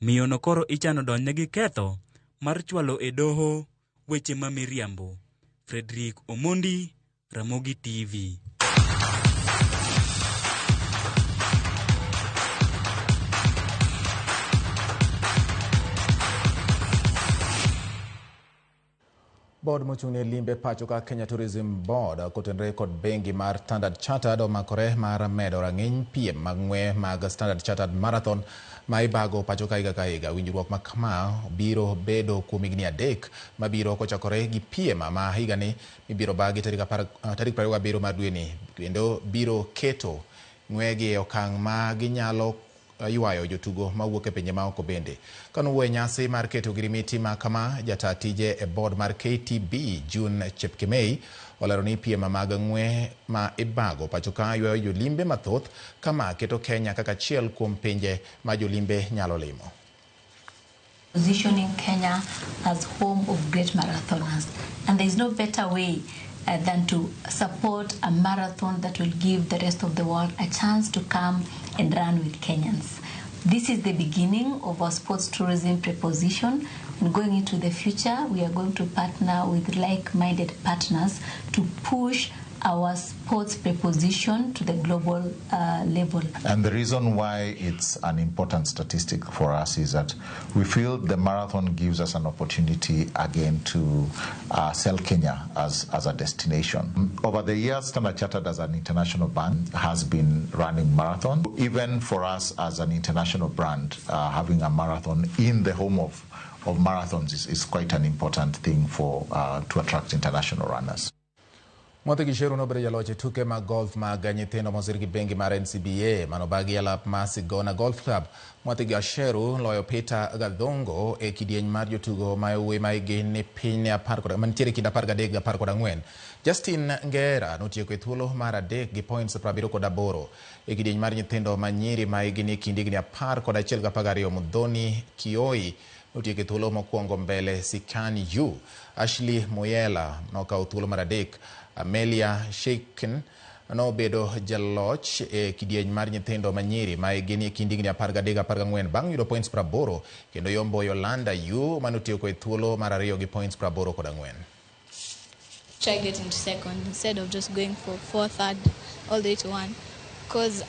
Miyono koro ichano donjne gi ketho mar chwalo e doho weche ma miriambo. Frederick Omondi, Ramogi TV. Board mochung' ne limbe pacho ka Kenya Tourism Board kotenore kod bengi mar Standard Chartered omakore mar medo rang'iny piem mag ng'we mag Standard Chartered Marathon ma ibago pacho ka higa ka higa. Winjruok ma kama biro bedo kuom higni 3 mabiro kochakore gi piem ma higani mibiro bagi tarik 27 mar dweni kendo biro keto ng'wegi e okang' ma ginyalo ywayo jotugo mawuok e pinje maoko bende. Kanowuoyo e nyasi mar keto ogirimiti ma kama, jata tije e board mar KTB June Chepkemei olero ni piem mag ng'we ma ibago pacho ka ywayo jolimbe mathoth kama keto Kenya kaka achiel kuom pinje ma jolimbe nyalo limo. Positioning Kenya as home of great marathoners, and there is no better way than to support a marathon that will give the rest of the world a chance to come and run with Kenyans. This is the beginning of our sports tourism preposition, and going into the future, we are going to partner with like-minded partners to push our sports preposition to the global level. And the reason why it's an important statistic for us is that we feel the marathon gives us an opportunity again to sell Kenya as a destination. Over the years, Standard Chartered as an international bank has been running marathon. Even for us as an international brand, having a marathon in the home of marathons is quite an important thing for to attract international runners. Mwathi Gicheru nobedo jaloch e tuke mag golf mag nyithindo mosir gi bengi mar NCBA manobagi e lap mar Sigona Golf Club. Mwathi Gicheru loyo Peter Gadhongo e kidieny mar jotugo ma yawuoyi ma hikgi ni piny mantiere kind 13 gi 14. Justin Ngera notieko e thuolo mar 3 gi points 78. E kidieny mar nyithindo ma nyiri ma hikgi ni kind higni 11 gi 12, Muthoni Kioi notieko e thuolo mokwongo mbele Sikani Yu. Ashley Muyela nokawo thuolo mar 3. Amelia Sheikin nobedo jaloch e kidieny mar nyithindo manyiri ma hikgi ni e kind higni 13 gi 14 bang' yudo points 80 kendo yombo Yolanda Yu manotieko e thuolo mar 2 gi points 84. Try getting to second instead of just going for fourth, third, all the way to one, because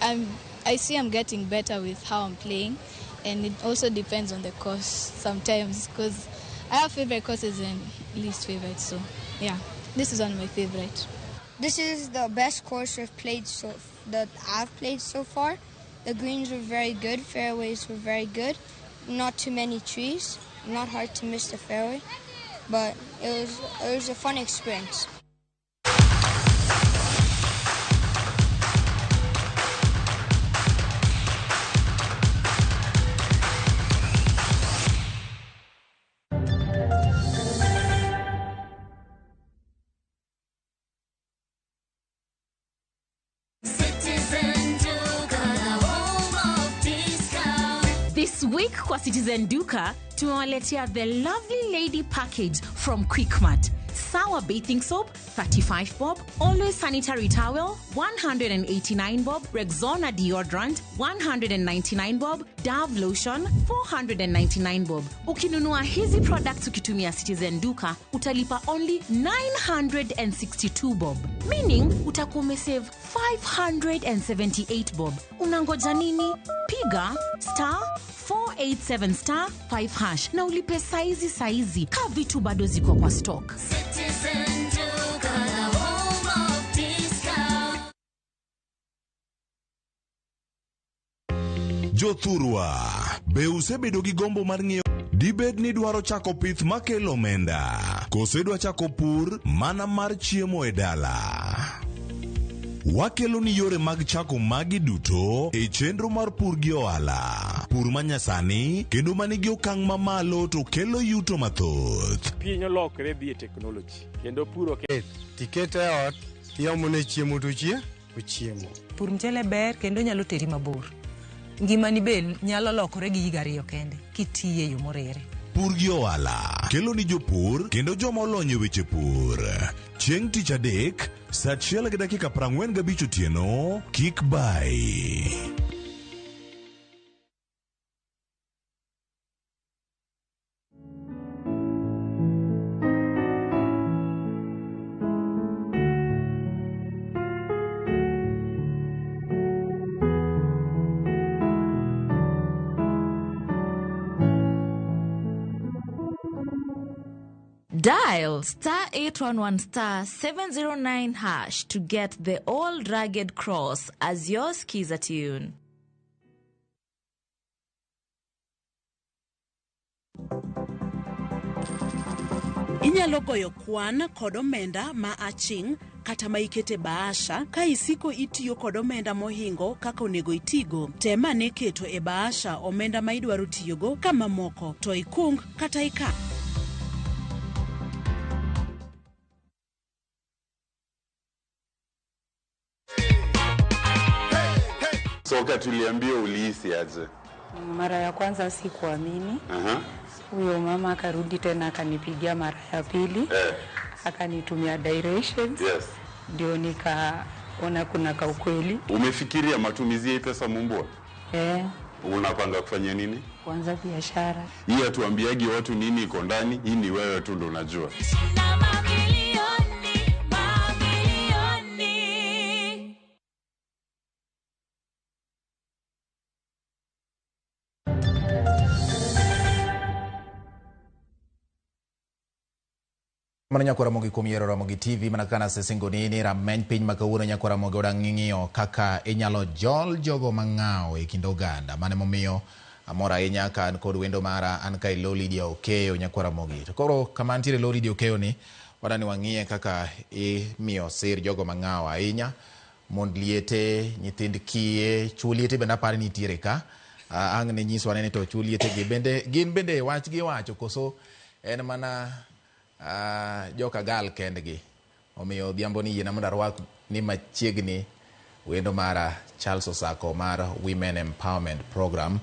I see I'm getting better with how I'm playing, and it also depends on the course sometimes, because I have favorite courses and least favorite, so yeah. This is one of my favorite. This is the best course I've played that I've played so far. The greens were very good, fairways were very good. Not too many trees, not hard to miss the fairway, but it was a fun experience. This week kwa Citizen Duka tumewaletea the Lovely Lady package from Quickmart. Sour bathing soap 35 bob, Always sanitary towel 189 bob, Rexona deodorant 199 bob, Dove lotion 499 bob. Ukinunua hizi products ukitumia Citizen Duka utalipa only 962 bob, meaning utakuwa umesave 578 bob. Unangoja nini? Piga star 487 star 5 hash na ulipe saizi saizi ka vitu bado ziko kwa stock. Citizen Duka, the home of discount. Jothurwa, be usebedo gi gombo mar ng'eyo dibed ni dwaro chako pith makelo omenda, koso idwa chako pur mana mar chiemo e dala? Wakelo ni yore mag chako magi duto e chenro mar pur gi ohala. Pur manyasani kendo manigi okang' mamalo to kelo yuto mathoth. Piny olokre dhi e teknoloji kendo pur ok tikete e ot tiomone chiemo to chie ochiemo. Pur mchele ber kendo nyalo teri mabor. Ngimani be nyalo lokore gi higa 2 kende kitiye e yo moriere. Pur gi ohala kelo ni jopur kendo joma olony e weche pur. Chieng' tich adek, saa 1:45 otieno, kik bayi. Dial star 811 star 709 hash to get the old rugged cross as your skiza tune. Inyalo goyo kwan kod omenda ma aching' kata ma ikete bahasha ka isiko itiyo kod omenda mohingo kaka onego itigo. Tem ane keto e bahasha omenda ma idwaro tiyogo ka mamoko to ikung kata ika. So wakati uliambiwa ulihisi aje? Mara ya kwanza sikuamini. Huyo mama akarudi tena akanipigia mara ya pili. Akanitumia directions. Yes. Ndio nikaona kuna kaukweli. Umefikiria matumizi ya pesa Mumbua? Unapanga kufanya nini? Kuanza biashara. Hii hatuambiagi watu nini iko ndani, hii ni wewe tu ndo unajua. Mano nyakwa Ramogi kuom yiero Ramogi TV mana kaka nasesingoni ni rameny piny ma kawuono nyakwa Ramogi odang' ng'iyo kaka inyalo jol jogo mang'awo e kind oganda. Mano emomiyo amor ahinya ka an kod wendo mara an kae Lo Lydia Okeyo nyakwa Ramogi. To koro kama antiere Lo Lydia Okeyo ni wadani wang'iye kaka imiyo sir jogo mang'awo ahinya, mond liete, nyithind kiye, chuo liete bende aparo ni nitiere ka. Ang' ne nyiswa ni to chuo liete gi bende gin bende wach gi wacho koso en mana joka gal kendgi. Omiyo odhiambo ni yiena mondo arwak ni machiegni wendo mara Charles Osako mar Women Empowerment Program,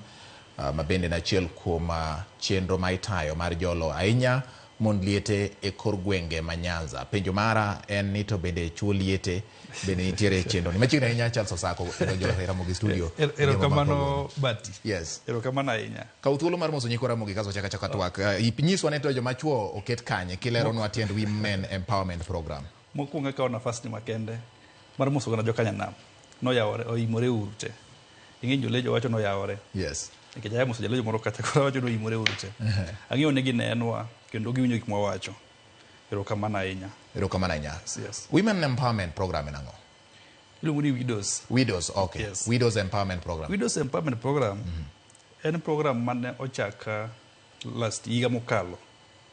ma bende en achiel kuom chenro ma itayo mar jolo ahinya mond liete e kor gwenge ma Nyanza. Penjo mara en ni to bende chuo liete bende nitiere e chenro ni. Machiegni ahinya Charles Osako donjo e Ramogi studio. Erokamano Bati. Yes. Erokamano ahinya. Kaw thuolo mar moso nyikwa Ramogi kaso chaka chaka twak. Nyiswa ne to joma chuo oket kanye kileronwa tiend Women Empowerment Program. Mokwongo akawo nafas ni makende mar moso gana jokanyanam. Noyawore, oimore uru te. Ing'e jolejo wacho noyawore. Yes. Nikech aya moso jalejo moro kacha koro wacho noimore uru te. Ang'eyo ni ginenwa kendo giwinjo gik mwawacho. Erokamano ahinya. Erokamano ahinya. Yes. Women Empowerment Program en ang'o? Iluongo ni Widows. Widows, okay. Yes. Widows Empowerment Program. Widows Empowerment Program en program mane ochak last higa mokalo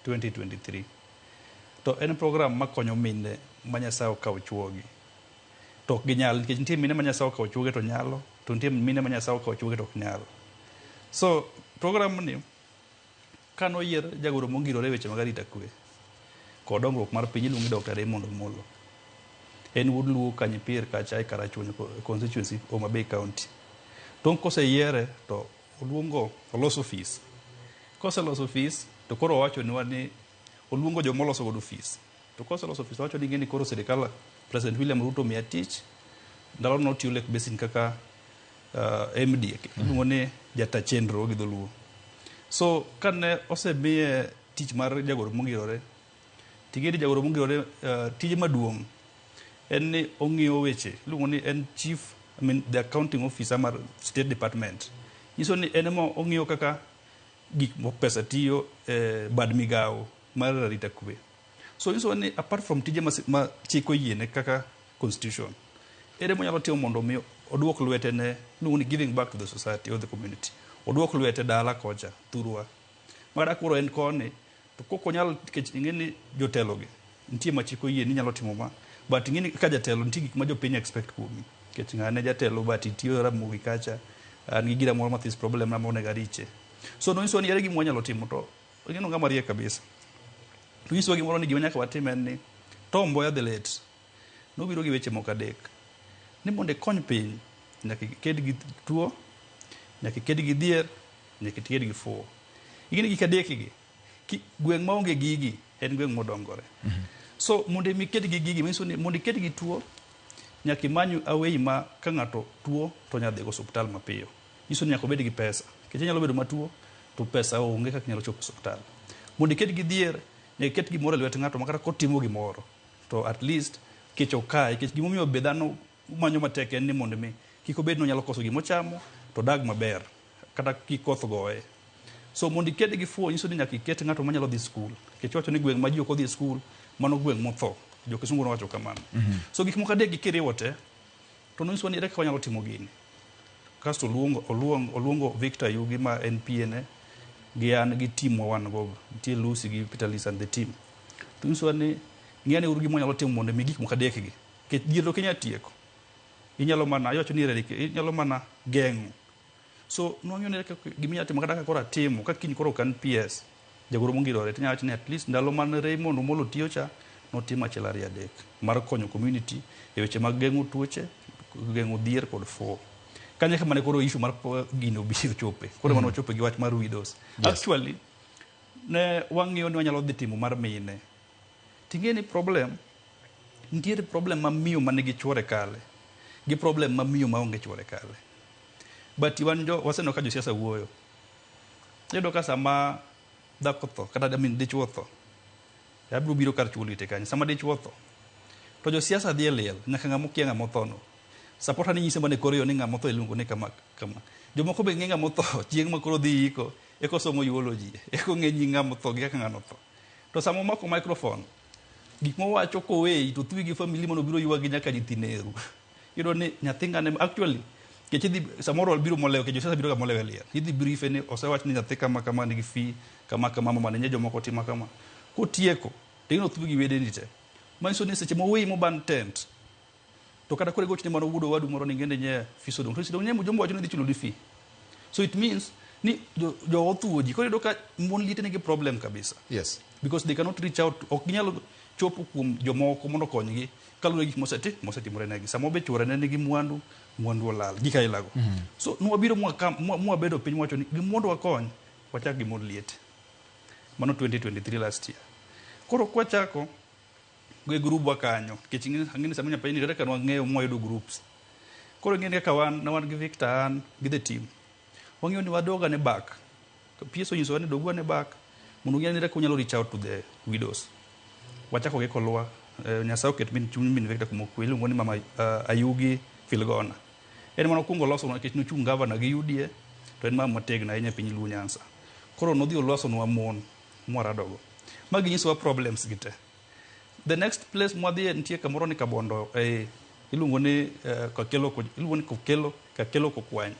2023. To en program makonyo mine ma Nyasaye okawo chuogi. To ok ginyal nikech nitie mine ma Nyasaye okawo chuogi to nyalo, to nitie mine ma Nyasaye okawo chuogi to ok nyal. So program ni kanoyier jagoro mongirore e weche mag arita kwe kod dongruok mar piny iluongo ni Dr. Raymond Omolo. En wuod Luo Kanyipir kacha e Karachuonyo constituency Homa Bay County. Tong' koseyiere to oluongo oloso ofis. Koseloso ofis to koro owachonwa ni oluongo joma oloso godo ofis. To koseloso ofis owacho ni ing'e ni koro sirikal President William Ruto omiya tich. Ndalono notiyo Lake Basin kaka MD, iluongo ni jata chenro gi dholuo. So kane osemiye tich mar jagoro mongirore, ting'e ni jagoro mongirore tije maduong' en ni ong'iyo weche, iluongo ni en chief, I mean the accounting officer mar state department. Nyiso ni en ema ong'iyo kaka gik pesa tiyo e bad migawo mar arita kwe. So nyiso ni apart from tije ma chik oyiene kaka constitution, ere monyalo timo mondo mi oduok lwete ne, iluongo ni giving back to the society or the community. Oduok lwete dala kocha, thurwa. Makata koro en koni, to kok onyal nikech ing'e ni jotelo gi nitie ma chik oyie ni nyalo timo ma, but ing'e ni ka jatelo nitie gik ma jopiny expect kuomi. Nikech ng'ane jatelo but itiyo Ramogi kacha, an gi gira moro mathis problem na monego ariche. So nonyisowa ni ere gima wanyalo timo to ing'e ni ng'ama riek kabisa. To nyisowa gimoro ni gima nyaka watim en ni Tom Mboya the late nobiro gi weche moko adek. Ni mondo ikony piny, nyaka iked gi tuo, nyaka iked gi dhier, nyaka iked gi fuwo. Ing'e ni gik adek gi, ki, gweng' maonge gigi en gweng' modongore. So mondo mi iked gi gigi, manyiso ni mondo iked gi tuo, nyaka imany away ma ka ng'ato tuo to onyalo dhigo osuptal mapiyo. Nyiso ni nyaka obed gi pesa. Nikech inyalo bedo matuo to pesa onge kaka inyalo chopo osuptal. Mondo iked gi dhier, nyaka iket gimoro e lwet ng'ato ma kata kotimo gimoro to at least kech ok kaye. Nikech gimomiyo be dhano manyo matek en ni mondo mi kik obed ni onyalo koso gima ochamo to odag maber kata kik koth goye. So mondo iked gi fuwo nyiso ni nyaka iket ng'ato manyalo dhi skul. Nikech iwacho ni gweng' ma ji ok odhi e skul, mano gweng' motho. Jo kisungu nowacho kamano. So gik moko adek gi kiriwo te, to nonyisowa ni ere kaka wanyalo timo gini. Kasto oluongo, oluongo, oluongo Victor Ayugi ma en PA ne, gi an gi team ma wan go, nitie Lucy gi Peter Lis and the team. To nyisowa ni ng'i ane uru gima wanyalo timo mondo mi gik moko adek gi. Nikech dhier ok inyal tieko. Inyalo mana, iwacho ni eradicate, inyalo mana geng'o. So nwang'eyo ni kaka gima inyalo timo kata ka koro atimo, ka kiny koro ok an PS, jagoro mongirore, tinyalo wacho ni at least ndalo mane Raymond Omolo tiyo cha, notimo achiel ariyo adek mar konyo community e weche mag geng'o tuoche, geng'o dhier kod fuwo. Kanyo eka mane koro issue mar gino obiro chope. Koro ema nochope gi wach mar widows. Actually, ne wang'iyo ni wanyalo dhi timo mar mine. Ting'e ni problem, nitiere problem ma miyo manigi chuore kale, gi problem ma miyo maonge chuore kale. But wan jo, waseneno ka josiasa wuoyo. Iyudo ka sama dhako tho, kata I mean dichuo tho, abiro biro kar chuo liete kanyo. Sama dichuo tho, to josiasa dhi e liel, nyaka ng'ama okia ng'ama otho no. Supporter ni nyise mana e kor yo ni ng'ama otho iluongo ni kama kama. Jomoko be ng'e ng'ama otho chieng' ma koro dhi iko, eko somo eulogy, eko ng'e nying ng'ama otho gi kaka ng'ano otho. To sama omako microphone, gik mowacho koweyi to thuwi gi family mano biro ywagi nyaka nyithi neru. Iyudo ni nyathi ng'ane actually kech idhi samoro biro molewo kech josiasa biro ga molewo e liel. Idhi brief ni osewach ni nyathi kama kama nigi fee kama kama mama ne jomoko timo kama. Kotieko to ing'e thuwi gi wedeni te. Manyiso ni seche moweyi moban tent to kata koro igochne mano wuod owadu moro ni ing'e ni nye fees odong'. To nyisi dong' nye mjomba wacho ni dhi chuloni fee. So it means ni jo, jo othuwo ji. Koro iyudo ka mon liete nigi problem kabisa. Yes. Because they cannot reach out, ok ginyal chopo kuom jomoko mondo okonygi kaluwore gi gik moseti, mosetimore negi. Sama be chuore ne nigi mwandu, mwandu olal, gik ailago. So nwabiro mwabedo piny mwawacho ni mondo wakony, wachak gi mond liete. Mano 2023 last year. Koro kwachako gi grubwa kanyo, nikech ang'e ni sama nyapenjo ni kata ka nwang'eyo mwayudo groups. Koro ing'e ni kaka wan, ne wan gi Victor, an gi the team. Wang'eyo ni wadog ane back. PS onyisowa ni dogu ane back mondo ung'e ni kaka unyalo reach out to the widows. Wachako gi Kolwa, Nyasaye oket min chuny min Victor kuma okwe, iluongo ni mama Ayugi Filgona. En mane okwongo losonwa nikech nochung' gavana gi UDA, to en mama motegno ahinya e piny Luo Nyanza. Koro nodhi olosonwa mon mwaradogo. Ma ginyisowa problems gi te. The next place mwadhiye nitie kamoro ni Kabondo, iluongo ni Kakelo, iluongo ni Kokelo, Kakelo Kokwanya.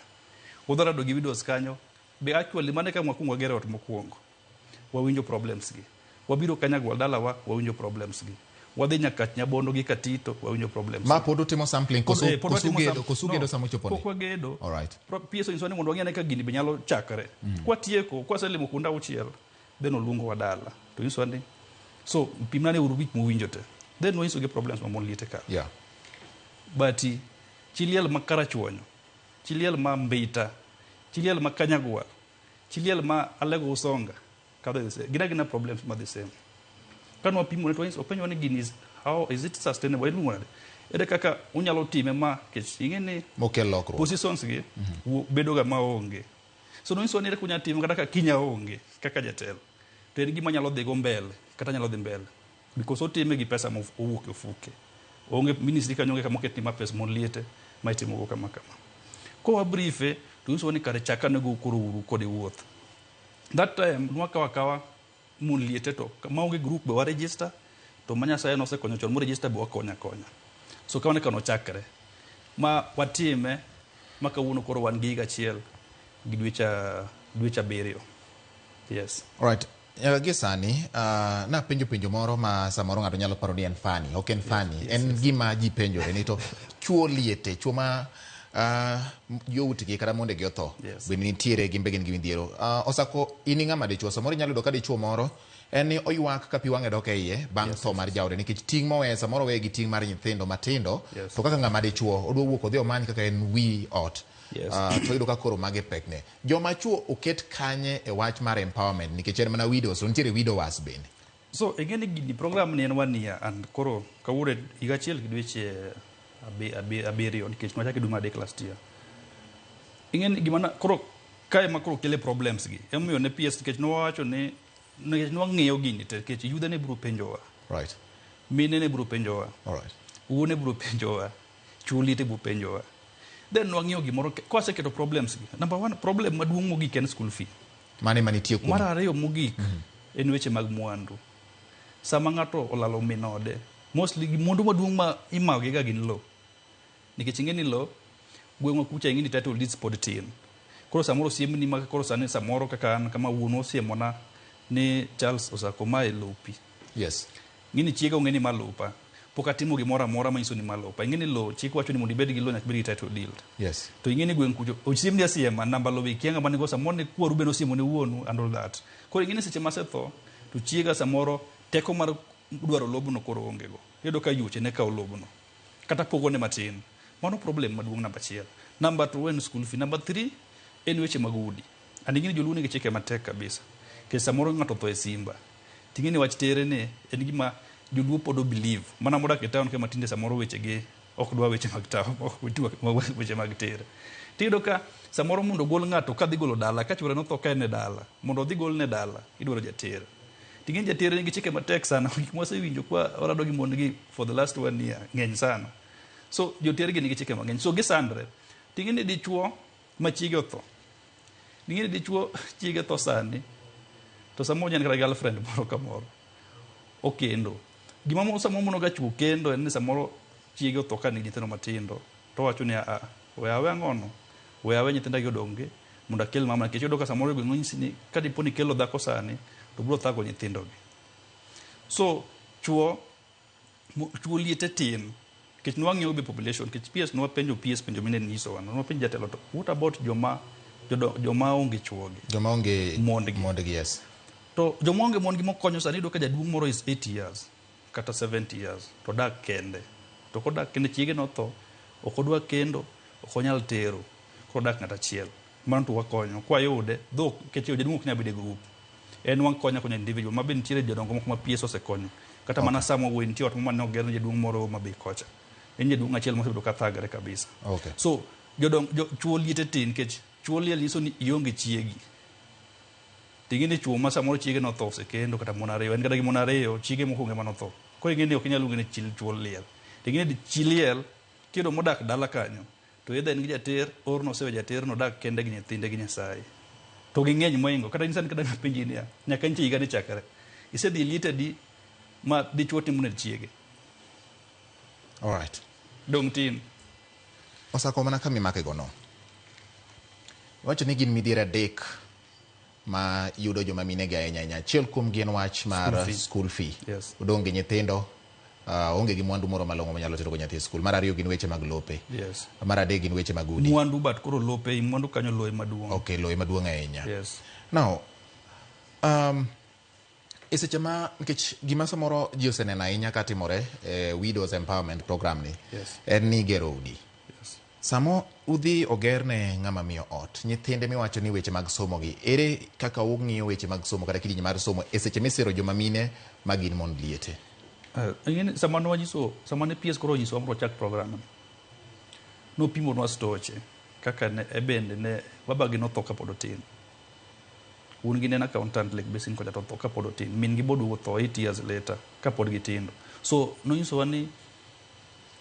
Wadhi rado gi widows kanyo. Be actually mano e kama wakwongo wagero ot mokwongo. Wawinjo problems gi. Wabiro Kanyagwal dalawa, wawinjo problems gi. Wadhi nyaka Nyabondo gi Katito, wawinjo problems Ma pod utimo sampling koso Pod koso watimo ugedo koso no, ugedo sama uchopo ni? Pok wagedo. All right. PS onyisowa ni mondo wang'i ane ka gini be nyalo chakre. Kwatieko, kwaselimo kuonde auchiel, then oluongowa dala. To onyisowa ni, so pimna ne uru gik muwinjo te. Then wanyisogi problems ma mon liete kalo. But chi liel ma Karachuonyo, chi liel ma Mbita, chi liel ma Kanyagwal, chi liel ma Alego Usonga, kadho the same. Gin agina problems ma the same. Ka nwapimo ne to openjowa ni gini is, how is it sustainable? Iluongo nade? Ere kaka unyalo time ma kech ing'e ni Mokel lokruok. positions gi bedo ga maonge. So nonyisowa ni ere kaka unyalo time kata ka kinya onge kaka jatelo. To en gima nyalo dhigo mbele kata nyalo dhi mbele. Because otime gi pesa ma owuok e ofuke. Onge ministry kanyo onge kama oket ni ma pes mon liete ma itimo go kama kama. Kowa briefe to nyisowa ni kare chak ane go koro uru kode wuoth. That time nwakawo akawa mon liete to maonge group be wa register to ma Nyasaye nosekonyo chon mo register be wakonyo akonya. So kamano eka nochakre. Ma watime ma kawuono koro wan gi higa achiel gi dweche abiriyo. Yes. All right. Nyaka gie sani, napenjo penjo moro ma samoro ng'ato nyalo paro ni en funny. Ok en funny. En gima ji penjore ni to chuo liete, chuo ma joutgi kata mondegi otho. Bende nitiere gin be gin gi midhiero. Osako in ng'ama dichuo, samoro inyalo yudo ka dichuo moro En ni oywak ka pi wang'e dok e iye bang' tho mar jaode nikech ting' moweye samoro oweye gi ting' mar nyithindo matindo to kaka ng'ama dichuo odwa wuok odhi omany kaka en wi ot. To iyudo ka koro magi pekne. Joma chuo oket kanye e wach mar empowerment nikech en mana widows to nitiere widowers bende. So ing'e ni gini program ni en one year and koro kawuono higa achiel gi dweche 7 nikech nwachake dwe mar 3 last year. Ing'e ni gima koro kae ma koro kele problems gi emomiyo ne PS nikech nwawacho ni nikech nwang'iyo gini te nikech yudhe ne biro penjowa. Mine ne biro penjowa. Wuone biro penjowa. Chuo liete biro penjowa. Then nwang'iyo gimoro kwaseketo problems gi. Number one problem maduong' mogik en school fee. Mane manitie kuom. Mar ariyo mogik en weche mag mwandu. Sama ng'ato olalo min ode, mostly mwandu maduong' ma imayo ga gin lowo. Nikech ing'e ni lowo, gweng'wa kucha ing'e ni title deeds pod tin. Koro samoro osiemni ma koro sani samoro kaka an kama wuonwa osiemona ni Charles Osako mae lopi. Ng'e ni chiega ong'e ni ma lopa. Pok atimo gimoro amora manyiso ni ma lopa. Ing'e ni lowo chik wacho ni mondo ibed gi lowo nyaka ibed gi title deed. To ing'e ni gweng' kucho osiemni asiema namba lowo ikia ng'ama nigo samoro ne kwaru bende osiemo ne wuonu and all that. Koro ing'e ni seche masetho to chiega samoro teko mar dwaro lobno koro onge go. Iyudo ka yuoche ne kawo lobno. Kata pogone matin. Mano problem maduong' namba achiel. Namba 2 en school fee. Namba 3 en weche mag udi. And ing'e ni joluo nigi chike matek kabisa. Nikech samoro ng'ato otho e simba. Ting'e ni wach tere ni en gima joluo pod o believe. Mana modak e town ka matinde samoro weche gi ok dwa weche mag town, ok weche mag tere. Tiyudo ka samoro mondo ogol ng'ato kadhi golo dala, ka chuore notho ka en e dala, mondo odhi golne dala, idwaro jater. Ting'e ni jater nigi chike matek sana, gik mwasewinjo kwa warado gi mon gi for the last 1 year ng'eny sana. So joter gi nigi chike mang'eny. So gisandre. Ting'e ni dichuo ma chiege otho. Ing'e ni dichuo chiege tho sani, to samoro en kata girlfriend moro kamoro. Okendo. Gima samoro mono ga chuo kendo en ni samoro chiege otho ka nigi nyithindo matindo. To owacho ni a we awe ang'ono. We awe nyithinda gi odonge mondo akel mama nikech iyudo ka samoro gweng' onyisi ni ka dipo ni ikelo dhako sani to biro thago nyithindo gi. So chuo liete tin. Nikech nwang'iyo be population, nikech PS nwapenjo PS penjo mine nyisowa, nwapenjo jatelo to what about joma onge chuogi? Joma onge mondgi. Mondgi, yes. To joma onge mondgi mokonyo sani iyudo ka jaduong' moro is 80 years kata 70 years to dak kende. To kodak kende chiege notho, ok odwa kendo, ok onyal tero, koro odak ng'at achiel. Mano to wakonyo. Kwayude, though nikech jaduong' ok nyal bedo e group. En wakonyo akonya individual, ma be nitiere jodongo moko ma PS osekonyo. Kata mana sama wuoyi nitie ot mane oger ne jaduong' moro ma be kocha. En jaduong' achiel mosebedo ka thagre kabisa. So chuo liete tin nikech chuo liel nyiso ni ionge chiegi. Ting'e ni chuo ma samoro chiege notho osekendo kata mon ariyo, en kata gi mon ariyo, chiege mokwongo ema notho. Koro ing'e ni ok inyal luonge ni chi chuo liel. Ting'e ni chi liel kiyudo modak dala kanyo, to either en gi jater or nosewe jater nodak kende gi nyithinde gi Nyasaye. To ging'eny moingo, kata in sani kata penji niya, nyaka nchi higa ni chakre. Isedhi liete di ma dichuo timo ne chiege. All right. Dong' tin. Osako mana kama imake go no. Wacho ni gin midhiero 3 ma yudo joma mine gi ahinya ahinya. Achiel kuom gi en wach mar school fee. Odong' gi nyithindo, onge gi mwandu moro malong'o manyalo tero go nyathi e skul. Mar ariyo gin weche mag lope. Mar adek gin weche mag udi. Mwandu but koro lope, mwandu kanyo loe maduong'. Okay, loe maduong' ahinya. Now, e seche ma nikech gima samoro ji oseneno ahinya katimore e Widows Empowerment Program ni, en ni gero udi. Samo udhi ogerne ng'ama miyo ot, nyithinde miwacho ni weche mag somo gi, ere kaka ung'iyo weche mag somo kata kidieny mar somo e seche misiro joma mine ma gin mond liete? Sama nwanyiso, sama ne PS koro onyisowa mondo wachak program ni, nopimonwa stoche kaka ne bende ne babagi notho kapod otin. Wuon gi ne en accountant Lake Basin kocha to otho kapod otin. Min gi boduogo tho 8 years later kapod gitindo. So nonyisowa ni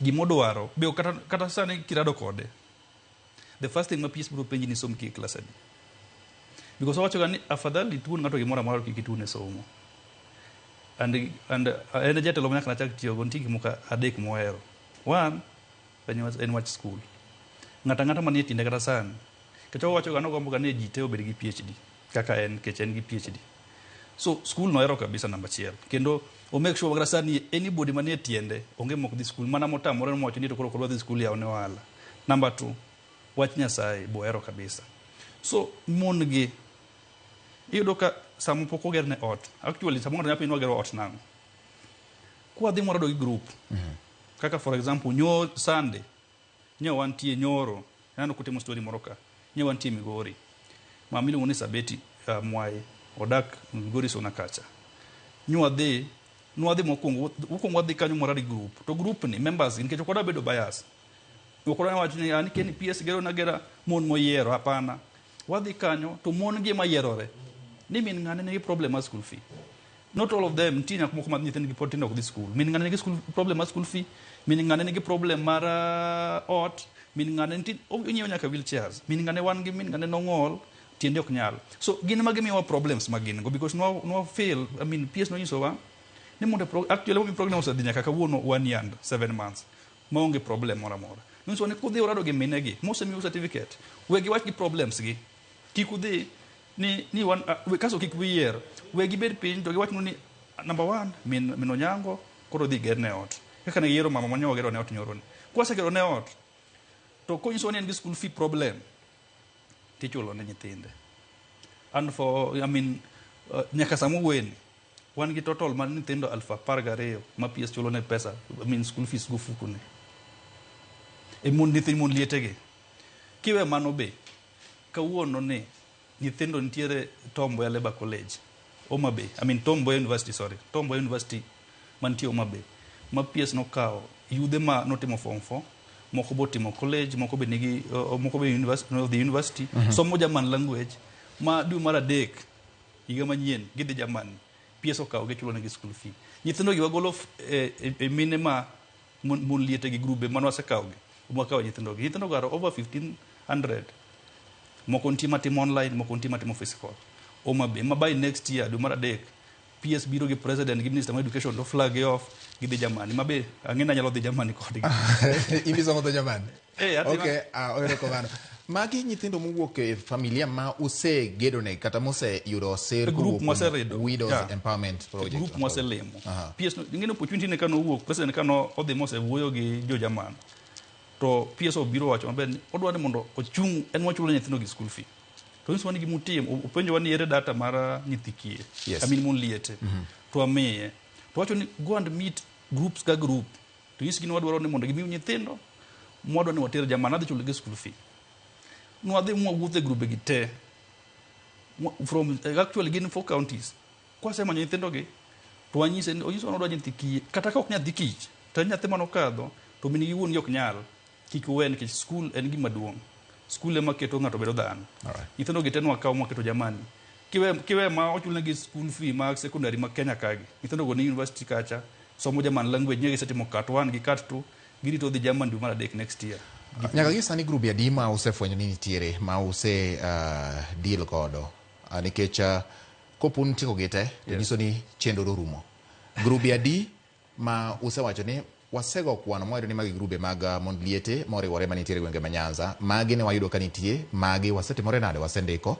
gimodwaro be kata sani kirado kode, the first thing ma PS biro penji ni som ki e klas adi. Because owacho ga ni afadhali tuon ng'ato gimoro amora kik ituone somo. And en jatelo ma nyaka nachak tiyogo nitie gik moko 3 mohero. One, en wach school. Ng'ato ang'ata manie tiende kata sani. Nikech owacho ga nogombo ga ni ji te obed gi PhD kaka en nikech en gi PhD. So school nohero kabisa namba 1. Kendo o make sure kata sani anybody manie tiende onge mok dhi school mana motamore mowacho ni to koro ok odwa dhi school yaw ne ohala. Namba 2, wach Nyasaye bohero kabisa. So mon gi iyudo ka sama pok ogerne ot, actually sama ng'ato nyalo wagero ot nang'o. Kwadhi mwarado gi group. Kaka for example, nyo Sunday, nyo wantie nyoro, aneno kutimo story moro ka. Nyo wantie Migori. Mama miluongo ni Sabeti Mwai, odak Migori Suna kacha. Nyo wadhi, nwadhi mokwongo, mokwongo wadhi kanyo mwarado gi group. To group ni members nikech ok wadwa bedo bias. Ok wadwa wacho ni an keni PS gero na gera mon moyiero, hapana. Wadhi kanyo to mon gi ema yierore. Ni min ng'ane nigi problem mar school fee. Not all of them, nitie nyako moko ma nyithindgi pod tindo ok dhi school. Min ng'ane nigi school, problem mar school fee, min ng'ane nigi problem mar ot, min ng'ane nitie onyiewo nyaka wheelchairs. Min ng'ane wan gi min ng'ane nong'ol, tiende ok nyal. So gin ema gimiyowa problems ma gin go because nwa fail, I mean PS nonyisowa ni mondo actually momiyo program osedhi nyaka kawuono 1 year and 7 months maonge problem moro amora. Nonyisowa ni kudhi urado gi minegi mosemiu certificate, we giwach gi problems gi. Kik udhi ni wan kaso kik uyier, we gibed piny to giwachnu ni number 1 min Onyango koro dhi gerne ot. Kaka ne giyiero mama mane wagero ne ot nyoro ni. Kwasegero ne ot to konyisowa ni en gi school fee problem tichulo ne nyithinde. And for I mean nyaka sama wuoyeni wan gi total mar nyithindo 12,000 ma PS chulo ne pesa, I mean school fees go fuku ne. E mon nyithind mon lietegi. Kiwe mano be, kawuono ni nyithindo nitiere Tom Mboya Labour College, Homa Bay, I mean Tom Mboya University, sorry, Tom Mboya University mantie Homa Bay, ma PS nokawo yudhe ma notimo form 4, moko botimo college, moko be nigi moko be university, no, the university, somo German language, ma dwe mar 3 higa manyien gidhi Germany, PS okawo gichulo negi school fee. Nyithindo gi wagolo e mine ma mon liete gi grube mane wasekawo gi, mwakawo nyithindo gi. Nyithindo go are over 1500. Moko nitie matimo online, moko nitie matimo physical. Homa Bay, ma by next year, dwe mar 3, PS biro gi president gi minister mar education to flag gi off gidhi Germany. Ma be ang'e ni anyalo dhi Germany kodgi. Ibisomo dho Germany? Eh, Okay, erokamano. Magi nyithindo mowuok e familia ma usegedone kata moseyudo sir group kowuok kuom mwaseredo. Widows Yeah. Empowerment Project. Group mwaselemo. Aha. PS no, ing'e ni opportunity ne kano owuok, president kano odhi mosewuoyo gi jo German. To PS obiro wacho maber ni odwa ni mondo ochung' en wachulo nyithindo gi school fee. To nyisowa ni gimutim, openjowa ni ere data mar nyithi kiye. Yes. I mean mon liete. To amiye. To wacho ni go and meet groups ka group. To nyisgi ni wadwaro ni mondo gimiu nyithindo, mwadwa ni water German, adhi chulo gi school fee. Nwadhi mwawuotho e grube gi te. From actually gin 4 counties. Kwasemanyo nyithindo gi, to wanyise ni onyisowa ni odwa nyithi kiye. Kata ka ok nyathi kich, to en nyathi manokadho, to min gi wuon gi ok nyal. Kik uwe nikech school en gima duong'. School ema keto ng'ato bedo dhano. Nyithindo gi te nwakawo mwaketo Germany. Kiwe ma ochulnegi school fee mag secondary ma Kenya kagi. Nyithindo go ni university kacha, somo German language, nye gisetimo cat 1 gi cat 2, girito dhi German dwe mar 3 next year. Nyaka gi sani grube adi ma usefwenyo ni nitiere ma use deal godo? Nikech kopun tieko gi te, to nyiso ni chenro orumo. Grube adi ma usewacho ni wasego kwano mwayudo ni magi grube mag mond liete moriwore manitiere e gwenge ma Nyanza, magi ne wayudo ka nitie, magi wasetimore nade, wasendiko,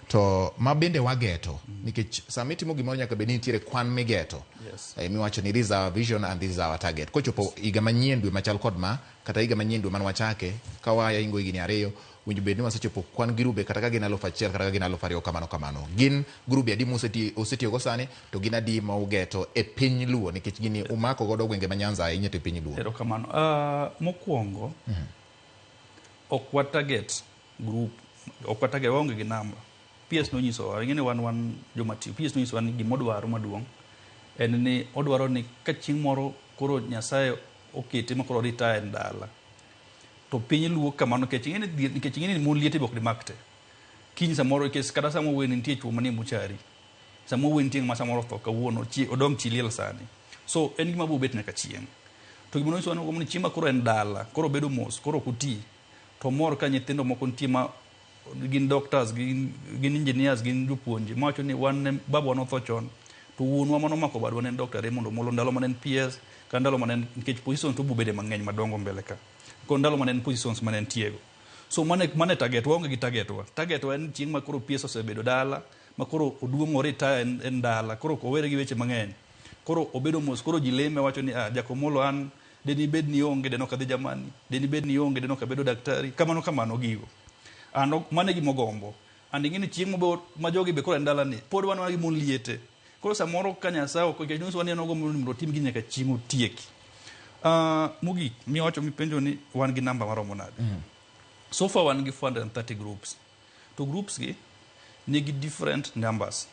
to ma bende wageto, nikech sama itimo gimoro nyaka bed ni nitiere kwan migeto. Yes. Miwacho ni this is our vision and this is our target. Kochopo higa manyien dwe machal kod ma, kata higa manyien dwe man wachake, ka waingo higni 2, winjo bed ni wasechopo kwan grube kata ka gin 1000 kata ka gin 2000 kamano kamano. Gin grube adi musetiyogo sani, to gin adi ma ugeto e piny Luo, nikech gini umako godo gwenge ma Nyanza ahinya to e piny Luo. Erokamano. Mokwongo, ok wa target group, ok wa target, waonge gi namba. PS nonyisowa, ing'e ni wan joma tiyo. PS nonyisowa ni gimodwaro maduong' en ni odwaro ni ka chieng' moro koro Nyasaye okete ma koro retire en dala, to piny Luo kamano, nikech ing'e ni mon liete be ok dimak te. Kiny samoro, nikech kata sama wuoyi nitie chuo manie mochari, sama wuoyi nitie ng'ama samoro otho kawuono, odong' chi liel sani. So en gima biro bet nyaka chieng'. To gima nonyisowa ni chieng' ma koro en dala, koro obedo mos, koro ok oti, to mor ka nyithindo moko nitie ma gin doctors, gin engineers, gin jopuonje, mawacho ni wan ne babwa notho chon, to wuonwa manomako badwa ne en Dr. Raymond Omolo ndalo mane en PS, kata ndalo mane en, nikech positions to bobede mang'eny madongo mbele ka. Koro ndalo mane en positions mane entiego. So mane target, waonge gi target wa. Target wa en chieng' ma koro PS osebedo dala, ma koro oduong' o retire en dala, koro ok owere gi weche mang'eny. Koro obedo mos, koro ji leme wacho ni Jakomolo an deni bed ni onge, den ok adhi Germany, deni bed ni onge, den ok abedo daktari, kamano kamano gigo. And mano e gima ogombo. And ing'e ni chieng' mobo ma jogi be koro en dalani, pod wan mana gi mon liete. Koro samoro ka Nyasaye ok nikech nonyisowa ni en ogombo ni mondo otim gini nyaka chieng' otieki. Mogik, miwacho mipenjo ni wan gi namba maromo nade. So far wan gi 430 groups. To groups gi nigi different numbers.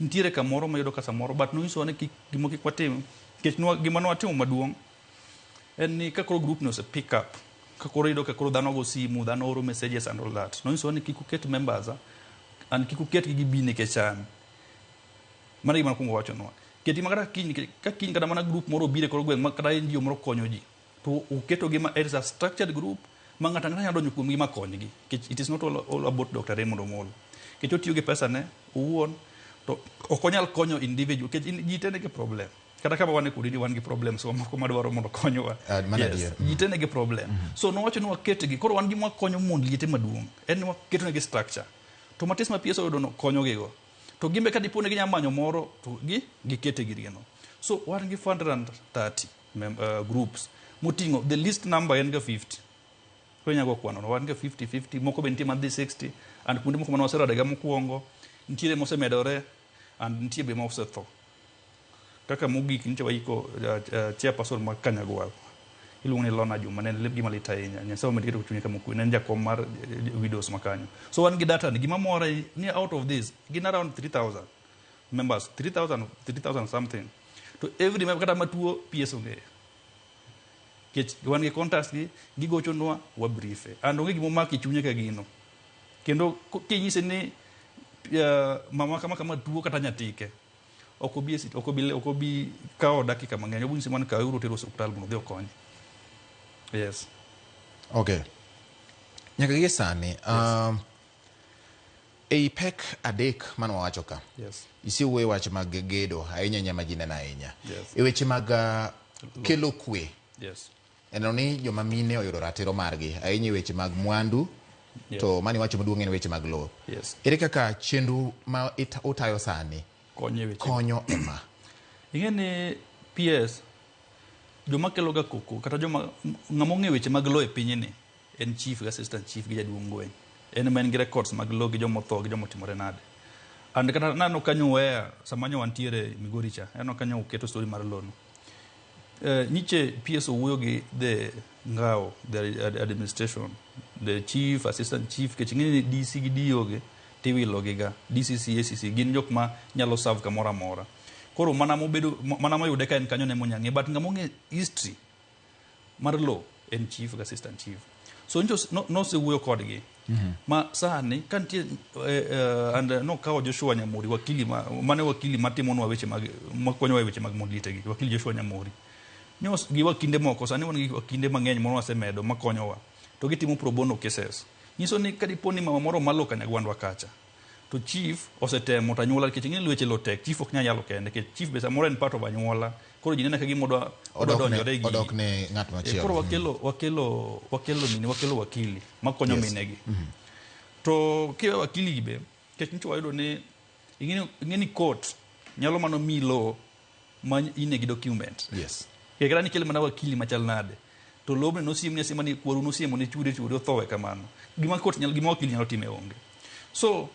Nitiere kamoro mayudo ka samoro but nonyisowa ni kik gima kik watim nikech gima nwatimo maduong' en ni ka koro group ni ose pick up ka koro iyudo ka koro dhano go simu dhano oro messages and all that nonyisowa ni kik uket members and kik uketgi gibi nikech an mano e gima nokwongo wachonwa keti ma kata kiny ka kiny kata mana group moro obiro e kor gweng' ma kata NGO moro konyo ji to uketogi ma it is a structured group ma ng'ato ang'ata nyalo donjo kuomgi ma konygi nikech it is not all about Dr. Raymond Omolo nikech otiyo gi pesa ne owuon to ok onyal konyo individual nikech ji te nigi problem kata kama wan e kodi ni wan gi problems mamoko madwaro mondo konywa. Mano adier. Ji te nigi problem. So nowacho ni waketgi koro wan gima wakonyo mond liete maduong' en ni waketonegi structure to matis ma PS oyudo no konyogigo to gimbe ka dipo ni ginya manyo moro to gi gikete girgino. So wan gi 430 groups moting'o the least number en ga 50 koro inyalo go kwano no wan ga 50 50 moko be nitie madhi 60 and kuonde moko mane waseradega mokwongo nitiere mosemedore and nitie be mosetho kaka mogik nyocha waiko chairperson ma Kanyagwal iluongo ni Lona Juma ne en gima lit ahinya Nyasaye omed keto chunye kama okwe ne en jakom mar widows ma kanyo so wan gi data ni gima mora ni out of this gin around 3000 members 3000 3000 something to every member kata matuo PS ong'eyo nikech wan gi contacts gi gigochonwa wa briefe and onge gima omako e chunye ka gino kendo kinyise ni mama kama kama tuo kata nyatike ok obi ok obi kawo dakika mang'eny obo nyisi mana kawe uru otere osiptal mondo odhi okonye yes. Okay. Nyaka gie sani, ei pek adek mane wawacho ka, isewuoyo e wach mag gedo ahinya ahinya ma ji neno ahinya. E weche mag kelo kwe, neno ni joma mine oyudo ratiro margi ahinya e weche mag mwandu, to mane iwacho maduong' en weche mag lowo. Ere kaka chenro ma utayo sani konyo e weche konyo e ma? Ing'e ni PS joma kelo ga koko kata joma ng'ama ong'eyo weche mag lowo e pinyni en chief gi assistant chief gi jaduong' gweng'. En ema en gi records mag lowo gi joma otho gi joma otimore nade. And kata naneno kanyo weya sama nyo wantiere Migori cha, aneno kanyo uketo story mar lowo no. Nyiche PS owuoyo gi the ngao, the administration, the chief, assistant chief, nikech ing'e ni DC gi DO gi tiwilo gi ga, DCC, ACC gin jok ma nyalo serve kamoro amora. Koro mana mobedo mana moyude ka en kanyo ne monyang'e, but ng'ama ong'e history mar lowo en chief gi assistant chief. So nyicho nosewuoyo kodgi ma sani ka nitie and nokawo Joshua Nyamori wakili ma, mane wakili matimonwa weche mag makonyowa e weche mag mond liete gi wakili Joshua Nyamori nyos gi wakinde moko sani wan gi wakinde mang'eny moro wasemedo makonyowa to gitimo pro bono cases nyiso ni ka dipo ni mama moro malo Kanyagwandwa kacha to chief osetemo to anyuola nikech ing'e ni weche lowo tek chief ok nyal yalo kende nikech chief be samoro en part of anyuola koro ji nene ka gima odwa donjore gi Odok ne ng'at machielo. Koro wakelo nini wakelo wakili makonyo minegi. To kiwe wakili gi be nikech nyocha wayudo ni ing'e ni court nyalo mana miyi lowo ma ine gi document. Kata nikel mana wakili machal nade to lobni nosiemni asiema ni kwaru nosiemo ne chwore chwore othowe kamano. Gima court nyalo gima wakili nyalo timo onge. So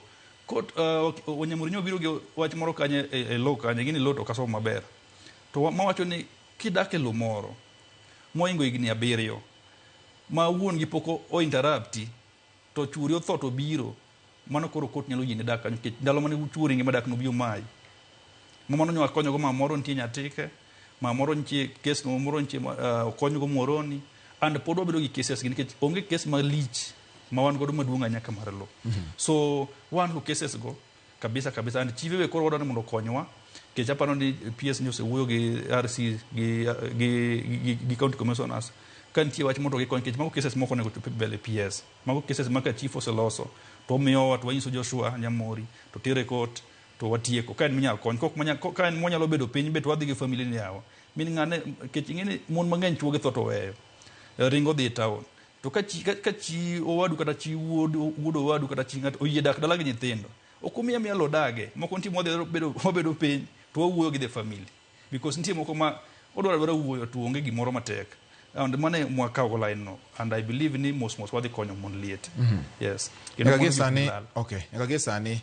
court Wanyamuri nyo biro gi wach moro kanyo e law kanyo ing'e ni law to ok asomo maber. To mawacho ni kidak e lowo moro mohingo higni 7 ma wuon gi pok o interrupti to chuori otho to biro mano koro court nyalo yiene dak kanyo nikech ndalo mane chuori ngima dak nobi omayi. Ma mano nyo akonyogo mama moro nitie Nyatike, mama moro nitie kes moro nitie okonygo Muhoroni and pod wabedo gi cases gi nikech onge kes malich ma wan godo maduong' ahinya ka mar lowo. So wan go cases go kabisa kabisa and chife be koro wadwaro ni mondo okonywa nikech aparo ni PS nyo osewuoyo gi RC gi county commissioners ka nitie wach mondo gikony nikech mago cases moko onego chop mbele PS. Mago cases ma ka chief oseloso to omiyowa to wanyiso Joshua Nyamori to tere court to watieko. Ka en minyalo kony, ka en mwanyalo bedo piny be to wadhi gi family ni yawa. Min ng'ane nikech ing'e ni mon mang'eny chuogi tho to weyo. Ringo dhi e town. To ka chi owadu kata chi wuod owadu kata chi ng'ato oyie dak dala gi nyithindo, ok omiye amiya lowo dage. Moko nitie mwadhi wabedo piny to wawuoyo gi the family. Because nitie moko ma odwaro adwara wuoyo to onge gimoro matek. And mano e mwakawo go line no and I believe ni mos mos wadhi konyo mon liete. Yes. Kendo Nyaka gie mon gi sani, lal. okay, nyaka gie sani